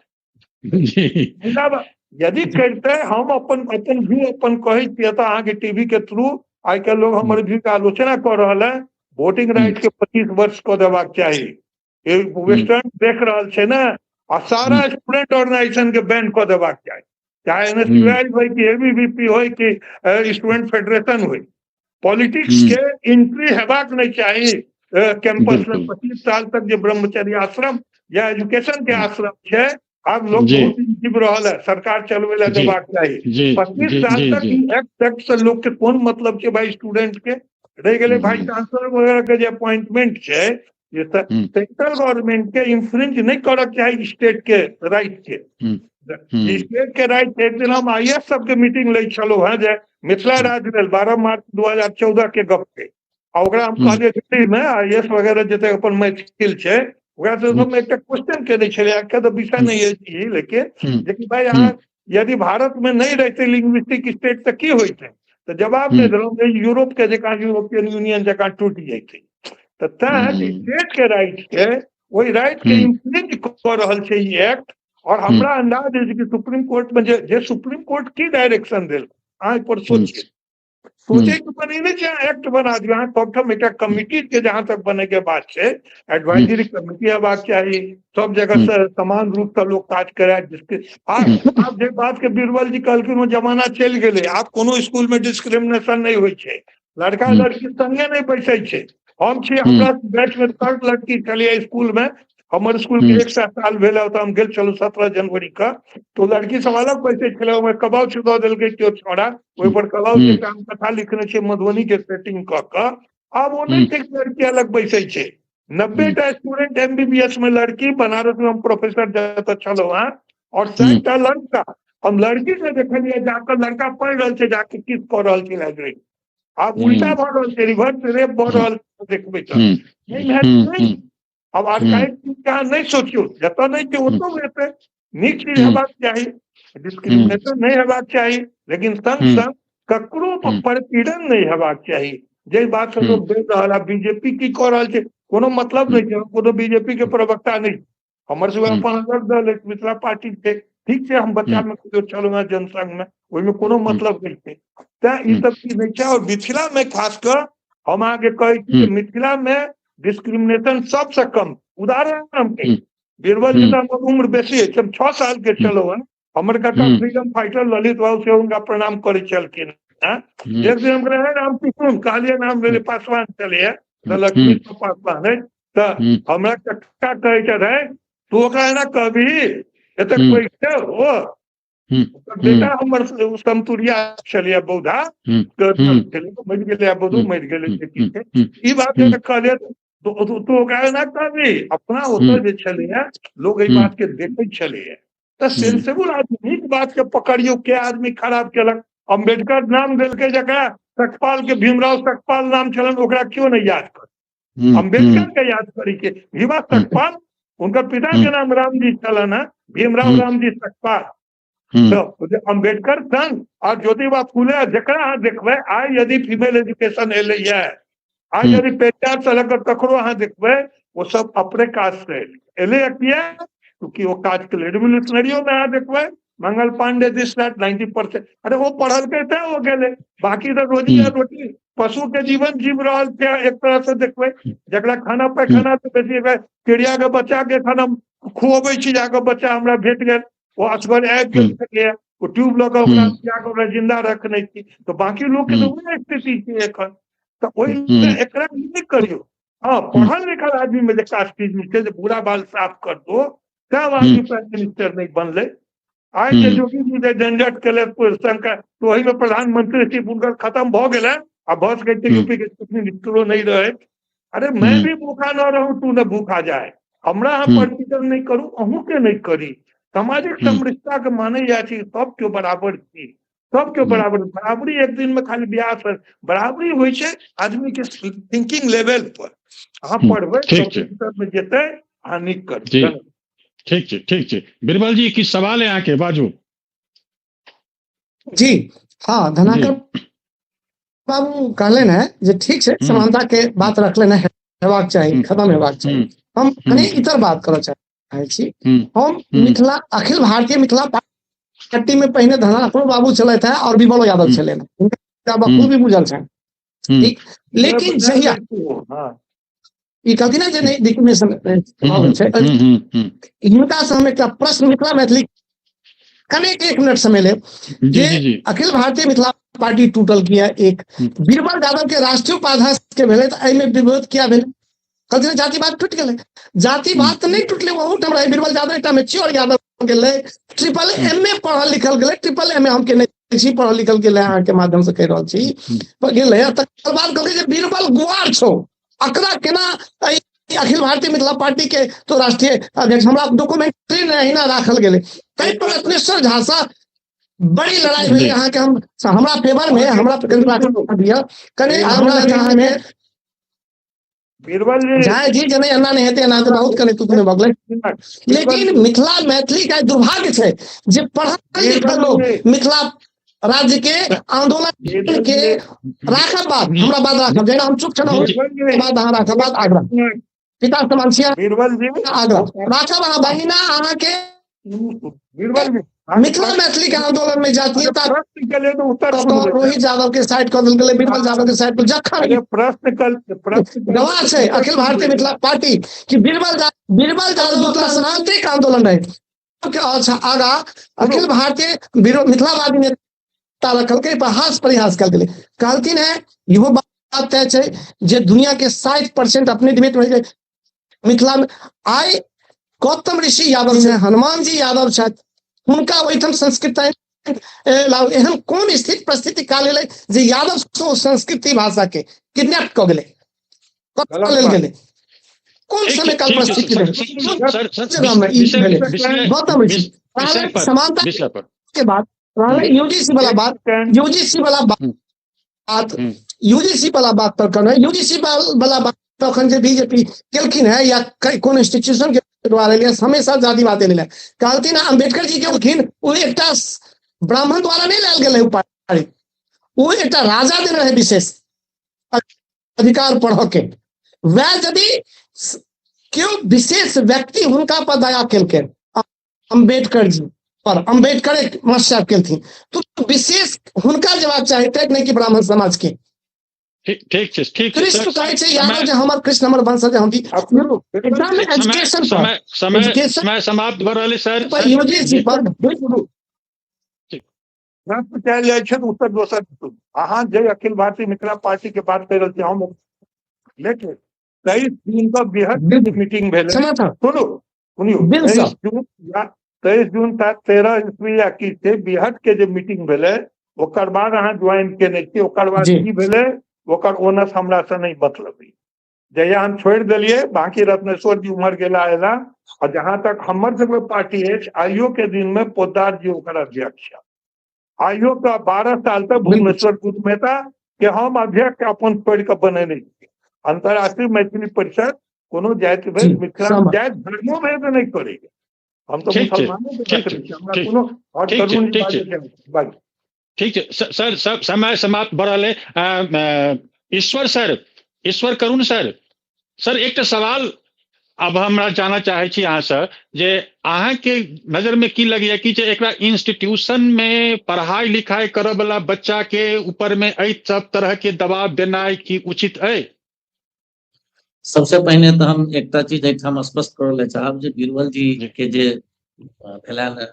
यदि करिते हम अपन अपन व्यू अपन कहै छियै तऽ अहाँके टीवी के थ्रू आइ काल्हि लोग हमर व्यू के आलोचना कऽ रहल है। वोटिंग राइट के 25 वर्ष कऽ देबाक चाही, वेस्टर्न देख रहल छै ने, आ सारा स्टूडेंट ऑर्गेनाइजेशन के बैन कऽ देबाक चाही, चाहे एनएसयूआई होइ कि एबीवीपी होइ कि स्टूडेंट फेडरेशन होइ। पॉलिटिक्स के एंट्री हेबाक नहि चाही कैंपस में। 25 साल तक जे ब्रह्मचर्य आश्रम या एजुकेशन के आश्रम छै, आब लोग बहुत दिन जीव रहल है, सरकार चलबै लए देबाक चाही। 25 साल तक एक्ट से लोग के कोन मतलब छै भाई स्टूडेंट के? रहि गेलै भाई चांसलर वगैरह के जे अपॉइंटमेंट छै, जे सेंट्रल गवर्नमेंट के इन्फ्रिंज नहि करक चाही स्टेट के राइट के, स्टेट के राइट। एक दिन हम आईएएस सबके मीटिंग लै छलहुँ हेँ जे मिथिला राज्य लेल 12 मार्च 2014 के गप छै, आ ओकरा हम कहलियै दिल्ली मे आईएएस वगैरह जते अपन मैथिल छै ओकरा से हम एकटा क्वेश्चन केने छलियै, के तऽ विषय नहि अछि लेकिन जेकि भाई अहाँ यदि भारत में नहि रहते लिंग्विस्टिक स्टेट तऽ की होइतै? तऽ जवाब नहि देलहुँ, यूरोप के जकाँ यूरोपियन यूनियन जकाँ टूटि जैतै। तऽ तैं स्टेट के राइट के ओहि राइट के इन्फ्रिंज कऽ रहल छै ई एक्ट। और हमरा अंदाज अछि कि सुप्रीम कोर्ट में जे सुप्रीम कोर्ट की डायरेक्शन देल, अहाँ पर सोचिए, सोचे के बने नहि छै एक्ट बना दियौ। अहाँ सबठाम एकटा कमिटी के जहाँ तक बने के बात छै, एडवाइजरी कमिटी हेबाक चाही, सब जगह से समान रूप से लोग काज करे। जिसके आब जे बात के बीरबल जी कहलखिन ओ जमाना चलि गेलै, आब कोनो स्कूल में डिस्क्रिमिनेशन नहि होइ छै, लड़का लड़की संगे नहि बैसै छै। हम छी, हमरा बैच में 60 लड़की छलियै स्कूल में, हमर स्कूल के 100 साल भेल तऽ हम गेल छलहुँ 17 जनवरी के, तो लड़की सब अलग बैसै छलै, ओहिमे कबाउच दऽ देलकै केओ छौड़ा, ओहि पर कबाउच के हम कथा लिखने छियै मधुबनी के सेटिंग कऽ कऽ। आब ओ नहि छै लड़की अलग बैसै छै, 90टा स्टूडेंट एमबीबीएस में लड़की, बनारस में हम प्रोफेसर जतऽ छलहुँ हेँ, और 60टा लड़का। हम लड़की के देखलियै जाकऽ लड़का पढ़ि रहल छै, जाके किस कऽ रहल छै लाइब्रेरी। आब उल्टा भऽ रहल छै, रिवर्स रेप भऽ रहल छै, देखबै तऽ नहि। अब आर्काइव चीज अहाँ नहि सोचियौ, जतऽ नहि छै ओतौ हेतै। नीक चीज हेबाक चाही, डिस्क्रिमिनेशन नहि हेबाक चाही, लेकिन संग संग ककरो परपीड़न नहि हेबाक चाही। जे बात से लोग डरि रहल है, बीजेपी की कऽ रहल छै कोनो मतलब नहि छै। कोनो बीजेपी के प्रवक्ता नहि, हमर सब अपन अलग दल अछि, मिथिला पार्टी छै, ठीक छै, हम बच्चा में कहियो छलहुँ हेँ जनसंघ में, ओहिमे कोनो मतलब नहि छै। तैं ई सब चीज नहि छै। और मिथिला में खास कऽ हम अहाँके कहै छी मिथिला में डिस्क्रिमिनेशन सबसे कम। उदाहरण हम कहै, बीरबल जी हमर उम्र बेसी अछि, हम 6 साल के छलहुँ हेँ, हमर काका फ्रीडम फाइटर ललित बाबू से हुनका प्रणाम करै छलखिन हेँ। एक दिन हम कहलियै राम किशुन, कहलियै नाम लेले पासवान छलैए, तऽ लक्ष्मी पासवान अछि, तऽ हमरा कक्का कहै छथि तू ओकरा एना कहबही, एतेक पैघ छै ओ। बेटा हमर समतुरिया छलैए बौधा, मरि गेलै, बौधो मरि गेलै। ई बात कहलियै तू ओकरा एना कहबही, अपना ओतऽ जे छलैए लोग एहि बात के देखै छलैए। तऽ सेंसेबल आदमी नीक बात के पकड़ियौ, के आदमी खराब केलक। अम्बेडकर नाम देलकै जकरा, सकपाल के भीमराव सकपाल नाम छलनि, ओकरा क्यों नहि याद कर, अम्बेडकर के याद करै के। भीमा सकपाल, उनकर पिता के नाम रामजी छलनि हेँ, भीमराव रामजी सकपाल। तऽ अम्बेडकर संग और ज्योतिबा फूले जकरा अहाँ देखबै, आइ यदि फीमेल एजुकेशन एलैए, आइ यदि पेरियार से लऽ कऽ ककरो अहाँ देखबै ओ सब अपने काज से एलै। किया? चूँकि ओ काज के रिवोल्यूशनरियो में अहाँ देखबै मंगल पांडे दिस that 90%। अरे ओ पढ़लकै तैं ओ गेलै, बाकी तऽ रोजी रोटी पशु के जीवन जीव रहल छै। एक तरह से देखबै जकरा खाना पैखाना से बेसी चिड़िया के बच्चा के खाना खुअबै छी, जाकऽ बच्चा हमरा भेट गेल, ओ असगर आबि गेल छलैया, ओ ट्यूब लऽ कऽ ओकरा जाकऽ ओकरा जिन्दा रखने छी। तऽ बाकी लोक के तऽ वएह स्थिति छै एखन। तऽ ओहि एकरा नहि करियौ। हँ, पढ़ल लिखल आदमी में जे कास्टिज्म छै, जे बुरा बाल साफ कर दो, तब आदमी प्राइम मिनिस्टर नहि बनलै। आइ जे योगी जी जे झंझट केलक शंकर, तऽ ओहिमे प्रधानमंत्री छी हुनकर खत्म भऽ गेलै। आ भऽ सकै छै यूपी के चीफ मिनिस्टरो नहि रहे। अरे मैं भी भूखा न रहूं तू न भूखा जाए। हमरा अहाँ परसीजन नहि करू, अहूँ के नहि करी। सामाजिक समरसता के माने जाइ छै सब केओ बराबर छी, सब केओ बराबर। बराबरी एक दिन में खाली बियाह से बराबरी होइ छै आदमी के थिंकिंग लेवल पर। अहाँ पढ़बै, कंप्यूटर में जेतै, अहाँ नीक करबै। ठीक छै, ठीक छै। बीरबल जी, की सवाल है अहाँके? बाजू। जी हाँ, धनाकर बाबू कहले है जे ठीक छै, समानता के बात रखले है, हेबाक चाही, खत्म हेबाक चाही। हम कनि इतर बात करऽ चाहै छी। हम मिथिला अखिल भारतीय मिथिला पार्टी में पहिने धनाकर बाबू छलथि है और बीरबलो यादव छलै, हुनका बखूबी बुझल छनि। ठीक, लेकिन जहिया ई कहथिन ने जे नहि डिक्रिमिनेशन छै, हिनका से हम एकटा प्रश्न मिथिला मैथिली कनेक 1 मिनट समय लेब जे अखिल भारतीय मिथिला पार्टी टूटल किया? एक बीरबल यादव के राष्ट्रीय उपाध्यक्ष के भेलै तऽ एहिमे विरोध किया भेलै? कहलथिन जातिवाद टूटि गेलै। जातिवाद तऽ नहि टूटलै, ओहूठाम रहै बीरबल यादव एकटा मेच्योर यादव गेलै, MMM पढ़ल लिखल गेलै, MMM हम केने छी, पढ़ल लिखल गेलै, अहाँके माध्यम से कहि रहल छी गेलै। तकर बाद कहलकै जे बीरबल गुआर छौ, अकरा केना अखिल भारतीय मिथिला पार्टी के तो राष्ट्रीय अध्यक्ष, हमरा डॉक्यूमेंट्री नहीं राखल गेलै। ताहि पर रत्नेश्वर झा सँ बड़ी लड़ाई भेलै। अहाँके हम हमरा फेवर में हमरा दिअ कने हमरा में झा जी जे नहि एना नहि हेतै, एना तऽ बहुत कने तू भऽ गेलै। लेकिन मिथिला मैथिली के दुर्भाग्य छै जे पढ़ल लिखल लोग मिथिला राज्य के आंदोलन के राखब बात, हमरा बात राखब, जेना हम चुप छलहुँ बात अहाँ राखब बात, आग्रह पिता समान छियै, आग्रह राखब अहाँ बहिना। अहाँके मिथिला मैथिली के आंदोलन में जातीयता रोहित यादव के साइड कऽ देल गेलै, बीरबल यादव के साइड पर। जखन प्रश्न गवाह छै अखिल भारतीय मिथिला पार्टी कि बीरबल यादव सनातनिक आंदोलन रहे। अच्छा, आगा अखिल भारतीय मिथिलावादी नेता रखलकै, हास परिहास कयल गेलै। कहलथिन है इहो बात तय छै जे दुनिया के 60% अपने डिबेट में मिथिला में आइ गौतम ऋषि यादव छै, हनुमान जी यादव छथि, हुनका ओहिठाम संस्कृत एहन कोन स्थिति परिस्थिति काल एलै जे यादव संस्कृति भाषा के किडनैप कऽ गेलै, कऽ लेल गेलै? कोन समय काल परिस्थिति रहै गौतम ऋषि समानता के बात यूजीसी वाला बात, यूजीसी वाला बात, यूजीसी वाला बात पर कहना, यूजीसी वाला बात तखन जे बीजेपी केलखिन है या कोन इंस्टीट्यूशन के द्वारा एलै, हमेशा जातिवाद एलै। कहलथिन अम्बेडकर जी के केलखिन, ओ एकटा ब्राह्मण द्वारा नहि लायल गेलै उपाधि, ओ एकटा राजा देने रहे विशेष अधिकार पढ़ऽ के। वएह यदि केओ विशेष व्यक्ति हुनका पर दया केलखिन अम्बेडकर जी पर, अम्बेडकर मास्टर केलथिन, तो विशेष हुनका जवाब चाही, नहि कि ब्राह्मण समाज के। ठीक छै, ठीक। कृष्ण कहै छै यादव जे हमर कृष्ण हमर वंशज, हम एकदम एजुकेशन पर समय समाप्त भऽ रहल सर। यूजीसी पर प्रश्न कयल जाइ छै उत्तर दोसर। अहाँ जे अखिल भारतीय मिथिला पार्टी के बात कहि रहल छी हम, लेकिन 23 जून का बृहद मीटिंग भेलै। सुनू सुनियौ, 23 जून 13 ईस्वी या की छै, बिहट के जे मीटिंग भेलै ओकर बाद अहाँ ज्वाइन केने छी, ओकर बाद की भेलै ओकर ओनस हमरा से नहीं मतलब। जहिया हम छोड़ि देलियै, बाकी रत्नेश्वर जी उम्हर गेला एला, आ जहां तक हमर सबके पार्टी अछि, आइयो के दिन में पोद्दार जी ओकर अध्यक्ष, आइयो के 12 साल तक भुवनेश्वर गुप्त मेहता के हम अध्यक्ष अपन छोड़ि कऽ बनेने छी। अंतरराष्ट्रीय मैथिली परिषद कोनो जाति भेद मिथिला जाति धर्मो भेद नहि करैया, हम तऽ मुसलमानो हमरा कोनो और ठीक है सर, सब समय समाप्त भऽ रहल है। ईश्वर सर, ईश्वर करुण सर, सर एकटा सवाल अब हमरा जानऽ चाहै छी अहाँसँ जे अहाँके नजर में की लगैया कि जे एकरा इंस्टीट्यूशन में पढ़ाई लिखाई करऽ वाला बच्चा के ऊपर में एहि सब तरह के दबाव देनाइ की उचित अइ? सबसे पहिने तऽ हम एकटा चीज एहिठाम स्पष्ट करऽ ले चाहब जे बीरबल जी के जे भेलनि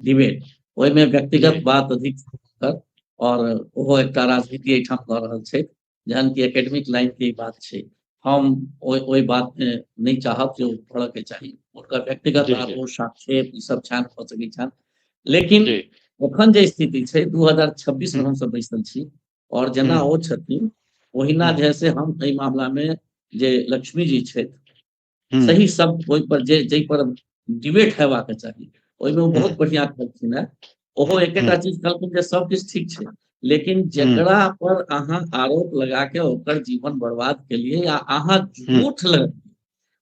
डिबेट, ओहिमे व्यक्तिगत बात अधिक और ओहो एकटा राजनीति एहिठाम कऽ रहल छै, जहन कि एकेडमिक लाइन के ई बात छै। हम ओहि बात मे नहि चाहब जे ओ करऽ के चाही, हुनकर व्यक्तिगत आरोप आक्षेप ई सब छनि, भऽ सकै छनि। लेकिन एखन जे स्थिति छै 2026 में हमसब बैसल छी और जेना ओ छथिन ओहिना जे से हम एहि मामला में जे लक्ष्मी जी छथि सही शब्द ओहि पर जे जाहि पर डिबेट हेबाक चाही ओहिमे ओ बहुत बढ़िया कहलखिन हेँ। ओहो एकेटा चीज कहलखिन जे सब किछु ठीक छै, लेकिन जकरा पर अहाँ आरोप लगा के ओकर जीवन बर्बाद केलियै या अहाँ झूठ लगलियै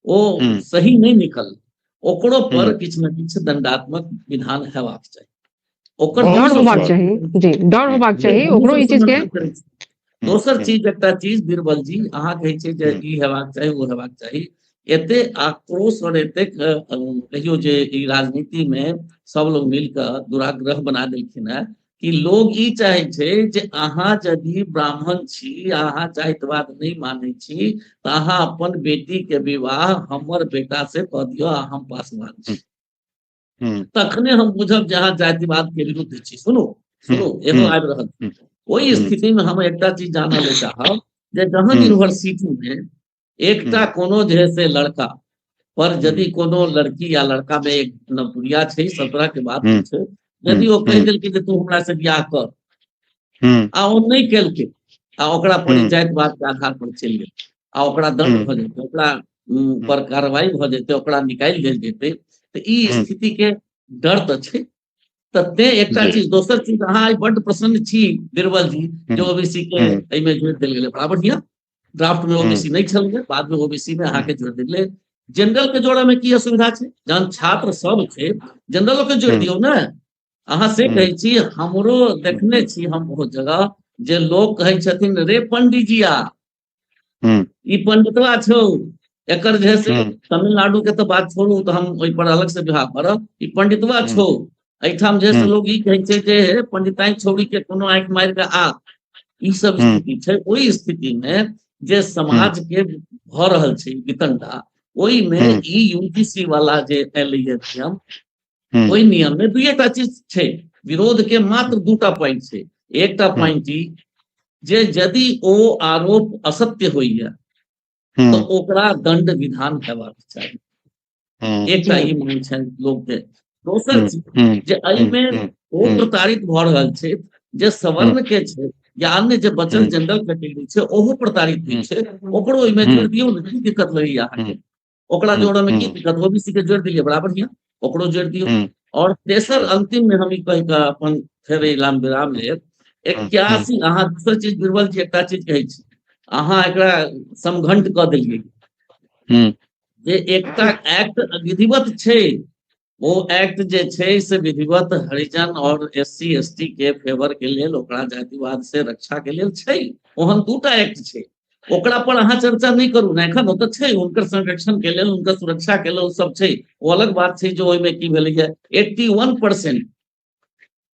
ओ सही नहि निकल, ओकरो पर किछु ने किछु दंडात्मक विधान हेबाक चाही। ओकर डर होबाक चाही जी, डर होबाक चाही ओकरो ई चीज के। दोसर चीज एकटा चीज बीरबल जी अहाँ कहै छियै जे ई हेबाक चाही ओ हेबाक चाही, एते आक्रोश और एतेक कहियो जे ई राजनीति में सब लोग मिल कऽ दुराग्रह बना देलखिन है कि लोग ई चाहे छै जे अहाँ यदि ब्राह्मण छी, अहाँ जातिवाद नहि मानै छी तऽ अहाँ अपन बेटी के विवाह हमर बेटा से कऽ दियौ आ हम पासवान छी, तखने हम बुझब जे अहाँ जातिवाद के विरुद्ध छी। सुनू सुनू एहो आबि रहल ओहि स्थिति में हम एकटा चीज जानऽ ले चाहब जे जहन यूनिवर्सिटी में एकटा कोनो जे से लड़का पर यदि कोनो लड़की या लड़का में एक नवतुरिया छै, सब तरह के बात छै, यदि ओ कहि देलकै जे तू हमरा से बियाह कर आ ओ नहि केलकै आ ओकरा पर जातिवाद के आधार पर चलि गेल आ ओकरा दंड भऽ जेतै, ओकरा पर कार्रवाई भऽ जेतै, ओकरा निकालि देल जेतै, तऽ ई स्थिति के डर तऽ छै। तऽ तें एकटा चीज। दोसर चीज अहाँ आइ बड्ड प्रसन्न छी बीरबल जी जे ओबीसी के एहिमे जोड़ि देल गेलै, बड़ा बढ़िया। ड्राफ्ट में ओबीसी नहि छलै, बाद में ओबीसी में अहाँके जोड़ि देल गेलै। जनरल के जोड़ऽ में की असुविधा छै? जहन छात्र सब छै जनरलो के जोड़ि दियौ ने। अहाँ से कहै छी, हमरो देखने छी हम बहुत जगह जे लोग कहै छथिन रे पंडीजिया ई पंडितवा छौ, एकर जे से तमिलनाडु के तऽ बात छोड़ू तऽ हम ओहि पर अलग से विवाह करब, ई पंडितवा छौ। एहिठाम जे से लोग ई कहै छै जे पंडिताइन छौड़ी के कोनो आँखि मारि कऽ आ, ई सब स्थिति छै। ओहि स्थिति में जे समाज के भऽ रहल छै वितंडा, ओहिमे ई यूजीसी वाला जे एलैया नियम, ओहि नियम में दुइएटा चीज छै विरोध के, मात्र दूटा पॉइंट छै। एकटा पॉइंट ई जे यदि ओ आरोप असत्य होइया तऽ ओकरा दंड विधान हेबाक चाही, एकटा ई मांग छनि लोक के। दोसर चीज जे एहिमे ओ प्रताड़ित भऽ रहल छै जे सवर्ण के छै या अन्य जे बचल जनरल कैटेगरी छै ओहो प्रताड़ित होइ छै, ओकरो ओहिमे जोड़ि दियौ ने, की दिक्कत लगैया अहाँके? ओकरा जोड़ऽ में की दिक्कत? ओबीसी के जोड़ि दिलियै, बड़ा बढ़िया, ओकरो जोड़ि दियौ। और तेसर अंतिम में हम ई कहि कऽ अपन फेर विराम लेब, 81 अहाँ दोसर चीज बीरबल जी एकटा चीज कहै छी, अहाँ एकरा समघंट कऽ देलियै जे एकटा एक्ट विधिवत छै, ओ एक्ट जे छै से विधिवत हरिजन और एस सी एस टी के फेवर के लेल, ओकरा जातिवाद से रक्षा के लेल छै। ओहन दूटा एक्ट छै, ओकरा पर अहाँ चर्चा नहि करू ने एखन, ओ तऽ छै हुनकर संरक्षण के लेल, हुनकर सुरक्षा के लेल सब छै। ओ अलग बात छै जे ओहिमे की भेलैया, 81%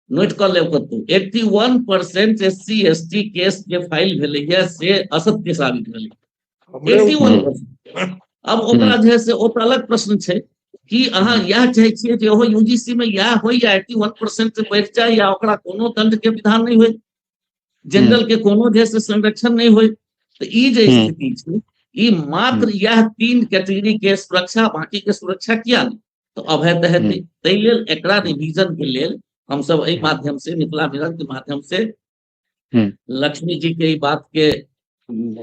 नोट कऽ लेब कतौ, 81% S C S T case जे फाइल भेलैया से असत्य साबित भेलै, 81%। अब ओकरा जे है से ओ तऽ अलग प्रश्न छै कि अहाँ इएह चाहै छियै जे ओहो यूजीसी में इएह होइ या 81% बढ़ि जाय या ओकरा कोनो दंड के विधान नहि होइ, जनरल के कोनो जे से संरक्षण नहि होइ। तऽ ई जे स्थिति छै ई मात्र इएह तीन कैटेगरी के सुरक्षा, बाकी के सुरक्षा किया नहि, तऽ अभय तऽ हेतै। ताहि लेल एकरा रिवीजन के लेल हमसब एहि माध्यम से, मिथिला मिरर के माध्यम से लक्ष्मी जी के ई बात के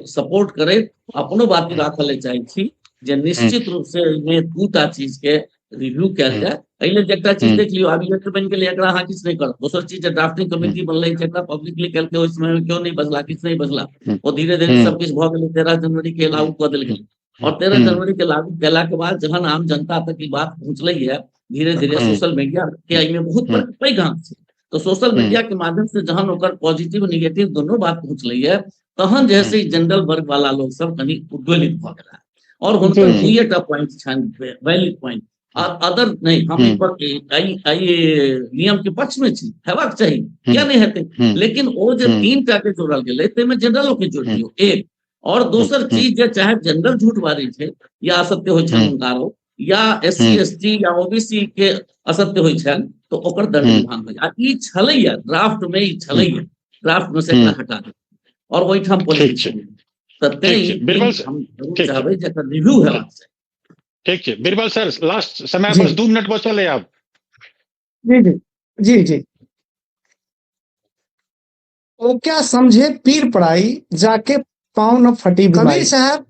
सपोर्ट करैत अपनो बात राखऽ ले चाहै छी जे निश्चित रूप से एहिमे दूटा चीज के रिव्यू कयल जाय। एहि लेल एकटा चीज देख लियौ, आब इलेक्टर बनि गेलै, एकरा अहाँ किछु नहि करब। दोसर चीज जे ड्राफ्टिंग कमिटी बनलै, एकरा पब्लिकली केलकै, ओहि समय मे केओ नहि बजला, किछु नहि बजला, ओ धीरे धीरे सब किछु भऽ गेलै, 13 जनवरी के लागू कऽ देल गेलै। और 13 जनवरी के लागू केला के बाद जहन आम जनता तक ई बात पहुँचलै है, धीरे धीरे सोशल मीडिया के एहिमे बहुत पैघ हाथ छै, तऽ सोशल मीडिया के माध्यम से जहन ओकर पॉजिटिव निगेटिव दोनों बात पहुँचलै है, तहन जे है से जनरल वर्ग वाला लोग सब कनि उद्वेलित भऽ गेला। और हुनकर दुइएटा पॉइंट छनि वैलिड पॉइंट, अदर नहि। हम एहि नियम के पक्ष में छी, हेबाक चाही, किया नहि हेतै, लेकिन ओ जे 3टा के जोड़ल गेलै ताहिमे जनरलो के जोड़ दियौ एक। और दोसर चीज जे चाहे जनरल झूठ बाजै छै या असत्य होइ छनि हुनकारो, या एस सी एस टी या ओबीसी के असत्य होइ छनि, तऽ ओकर दंड विधान होइ। आ ई छलैया ड्राफ्ट में, ई छलैया ड्राफ्ट में से एकरा हटा दियौ और ओहिठाम पॉलिसी तऽ तें हम जरूर चाहबै जे एकर रिव्यू हेबाक चाही। ठीक छै बीरबल सर, लास्ट समय बस 2 मिनट बचल है आब। जी जी जी जी। ओ क्या समझे पीर पढ़ाई जाके पाँव न फटी। कबीर साहब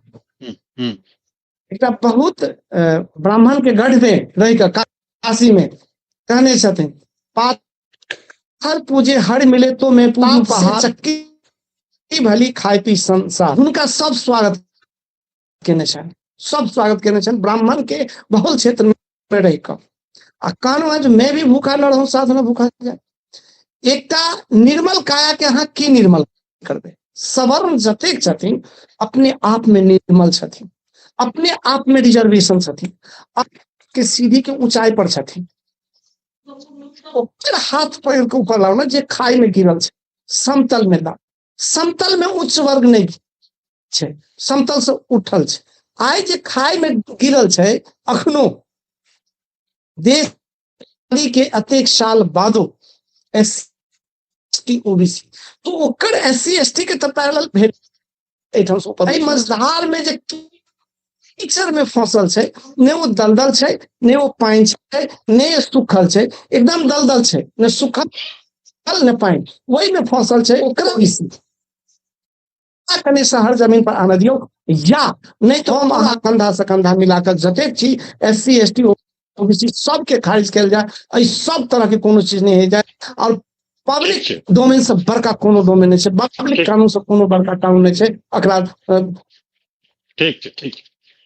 एकटा बहुत ब्राह्मण के गढ़ में रह के काशी में कहने छथिन, पाथर पूजे हर मिले तो मैं पूजू पहाड़, चक्की भली खाए पी संसार। हुनका सब स्वागत केने छनि, सब स्वागत केने छनि ब्राह्मण के बहुल क्षेत्र में रह कऽ। आ कहलहुँ हेँ जे मैं भी भूखा न रहूं साथ न भूखा जाए। एकटा निर्मल काया के अहाँ की निर्मल करबै? सवर्ण जतेक छथिन अपने आप में निर्मल छथिन, अपने आप में रिजर्वेशन छथिन, के सीढ़ी के ऊंचाई पर छथिन। ओकर हाथ पैर के ऊपर लाउ ने जे खाई में गिरल छै, समतल में लाउ। समतल में उच्च वर्ग नहि छै, समतल से उठल छै। आइ जे खाई में गिरल छै अखनो देश के अतेक साल बादो एस टी ओबीसी, तो ओकर एस सी एस टी के तऽ पैरेलल भेल एहिठाम से ऊपर। एहि मझधार में जे कीचड़ में फसल छै, ने ओ दलदल छै, ने ओ पानि छै, ने सुखल छै, एकदम दलदल छै, ने सुखल ने पानि, ओहि में फसल छै ओकरा ओबीसी। कनि शहर जमीन पर आने दियौ, या नहि तो हम अहाँ कंधा से कंधा मिलाकर जतेक छी S C S T OBC सबके खारिज कयल जाय। एहि सब तरह के कोनो चीज नहि हो जाय। और पब्लिक डोमेन से बड़का कोनो डोमेन नहि छै, पब्लिक कानून से कोनो बड़का कानून नहि छै। एकरा ठीक छै, ठीक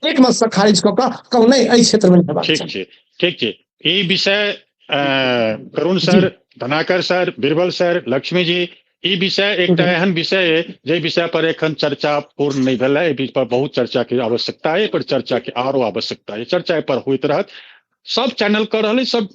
एक मत से खारिज कऽ कऽ कहू नहि एहि क्षेत्र में हेबाक ठीक छै, ठीक छै। ई विषय Karun sir, Dhanakar sir, Birbal sir, Lakshmi ji, ई विषय एकटा एहन विषय है जे विषय पर एखन चर्चा पूर्ण नहीं भेल है। एहि पर बहुत चर्चा के आवश्यकता है, पर चर्चा के आरो आवश्यकता है, चर्चा पर होइत रहत। सब चैनल कर रहल है, सब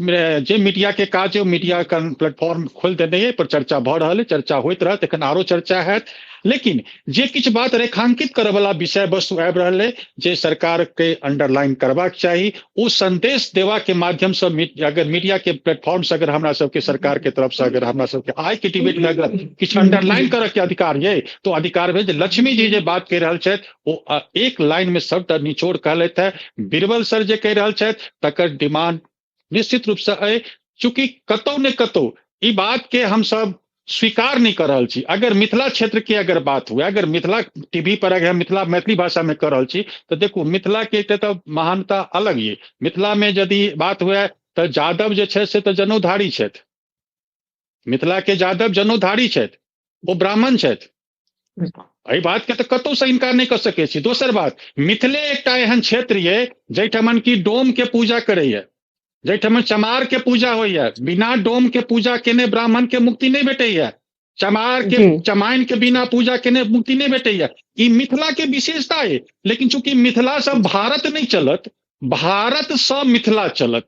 जे मीडिया के काज है मीडिया का प्लेटफॉर्म खोल देने है, पर चर्चा भऽ रहल है, चर्चा होइत रहत, एखन आरो चर्चा हैत। लेकिन जे किछु बात रेखांकित करऽ वाला विषय वस्तु आबि रहल है जे सरकार के अंडरलाइन करबाक चाही, ओ संदेश देवा के माध्यम से अगर मीडिया के प्लेटफॉर्म से अगर हमरा सबके सरकार के तरफ से अगर हमरा सबके आइ के डिबेट में अगर किछु अंडरलाइन करऽ के अधिकार ये तो अधिकार भेल जे लक्ष्मी जी जे बात कहि रहल छथि ओ एक लाइन में सबटा निचोड़ कहलथि है। बीरबल सर जे कहि रहल छथि तकर डिमांड निश्चित रूप से अइ, चूंकि कतौ ने कतौ ई बात के हमसब स्वीकार नहीं कर रहल छी। अगर मिथिला क्षेत्र के अगर बात हुए, अगर मिथिला टीवी पर अगर हम मिथिला मैथिली भाषा में कर रहल छी तो देखू मिथिला के एकटा तऽ महानता अलग ये। मिथिला में यदि बात हुए तऽ जादव जे छै से तऽ जनौधारी छथि, मिथिला के जादव जनौधारी छथि, ओ ब्राह्मण छथि, एहि बात के तऽ कतौ से इनकार नहीं कर सकै छी। दोसर बात, मिथिले एकटा एहन क्षेत्र ये जाहिठामन की डोम के पूजा करैया, जाहिठाम चमार के पूजा होइया, बिना डोम के पूजा केने ब्राह्मण के मुक्ति नहीं भेटैया, चमार के चमाइन के बिना पूजा केने मुक्ति नहीं भेटैया। ई मिथिला के विशेषता है। लेकिन चूंकि मिथिला से भारत नहीं चलत, भारत से मिथिला चलत,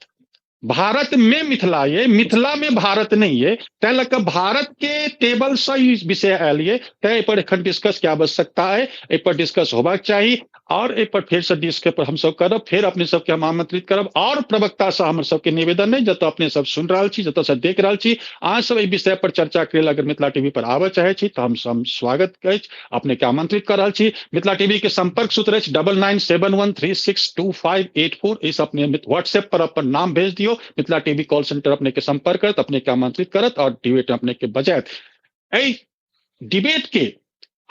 भारत में मिथिला ये, मिथिला में भारत नहीं ये, तै लऽ कऽ भारत के टेबल से ई विषय आयल ये, तै एहि पर एखन डिस्कस के आवश्यकता है, एहि पर डिस्कस होबाक चाही और एहि पर फेर से डिस्कस पर हमसब करब, फेर अपने सबके हम आमंत्रित करब। और प्रवक्ता से हमर सबके निवेदन है, जतऽ अपने सब सुनि रहल छी, जतऽ से देख रहल छी, अहाँ सब एहि विषय पर चर्चा करै लए अगर मिथिला टीवी पर आबऽ चाहै छी तऽ हम स्वागत अछि, अपने के आमंत्रित कर रहल छी। मिथिला टीवी के संपर्क सूत्र अछि 9971362584, एहि अपने व्हाट्सएप पर अपन नाम भेज दियौ, मिथिला टीवी कॉल सेंटर अपने के संपर्क करत, अपने के आमंत्रित करत और डिबेट अपने के बजायत। एहि डिबेट के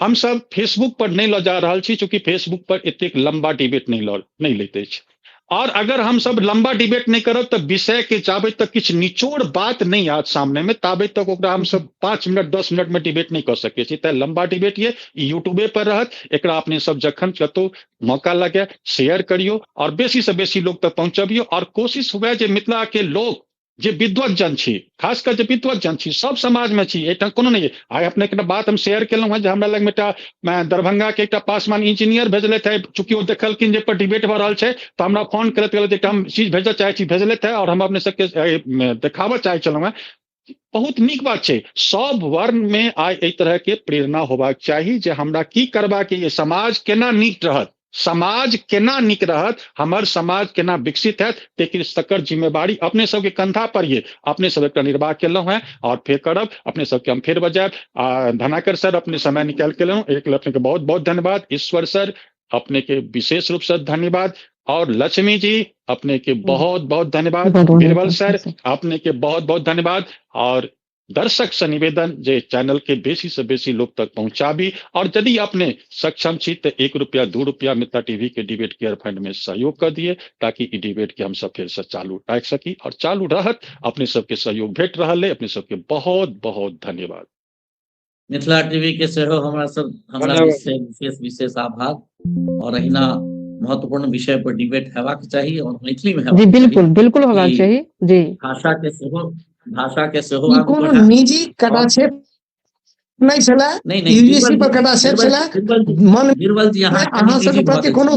हम सब फेसबुक पर नहीं लऽ जा रहल छी, चूंकि फेसबुक पर एतेक लंबा डिबेट नहीं लैत अछि। और अगर हम सब लंबा डिबेट नहीं करब तऽ विषय के जाबे तक किछु निचोड़ बात नहीं आयत सामने में ताबे तक ओकरा हम सब 5 मिनट 10 मिनट में डिबेट नहीं कऽ सकै छी। तैं लंबा डिबेट ये यूट्यूबे पर रहत, एकरा अपने सब जखन कतौ मौका लगे शेयर करियो और बेसी से बेसी लोग तक पहुंचबियो। और कोशिश हुए जे मिथिला के लोग जे विद्वत जन छी, खास कर जे विद्वत जन छी, सब समाज में छी, एहिठाम कोनो नहि। आइ अपने के बात हम शेयर केलहुँ हेँ जे हमरा लगमे एकटा दरभंगा के एकटा पासवान इंजीनियर भेजलथि है, चूँकि ओ देखलखिन जे पर डिबेट भऽ रहल छै तऽ हमरा फोन करैत कहलथि एकटा हम चीज भेजऽ चाहै छी, भेजलथि है और हम अपने सबके देखाबऽ चाहै छलहुँ हेँ। बहुत नीक बात छै, सब वर्ण में आइ एहि तरह के प्रेरणा होबाक चाही जे हमरा की करबाक ये, समाज केना नीक रहत, समाज केना नीक रहत, हमर समाज केना विकसित हैत, लेकिन तकर जिम्मेवारी अपने सबके कंधा पर ये। अपने सब एकटा निर्वाह केलहुँ हेँ और फेर करब, अपने सबके हम फेर बजायब। आ धनाकर सर अपने समय निकालि के लेलहुँ, एक अपने के बहुत बहुत धन्यवाद। ईश्वर सर अपने के विशेष रूप से धन्यवाद, और लक्ष्मी जी अपने के बहुत बहुत धन्यवाद। बीरबल सर अपने के बहुत बहुत धन्यवाद। और दर्शक से निवेदन जे चैनल के बेसी से बेसी लोग तक पहुंचाबी, और यदि अपने सक्षम छी तो 1 रुपया 2 रुपया मिथिला टीवी के डिबेट केयर फंड में सहयोग कर दिए, ताकि ई डिबेट के हम सब फिर से चालू रख सकी और चालू रहत। अपने सबके सहयोग भेट रहा है, अपने सबके बहुत बहुत धन्यवाद। मिथिला टीवी के सेहो हमरा सब हमरा विशेष विशेष आभार, और अहिना महत्वपूर्ण विषय पर डिबेट हेबाक चाही और मैथिली में जी बिल्कुल बिल्कुल होबाक चाही जी। भाषा के सेहो कोनो निजी कटाक्षेप नहि छलै, यूजीसी पर कटाक्षेप छलै। मन बीरबल जी अहाँ सबके प्रति कोनो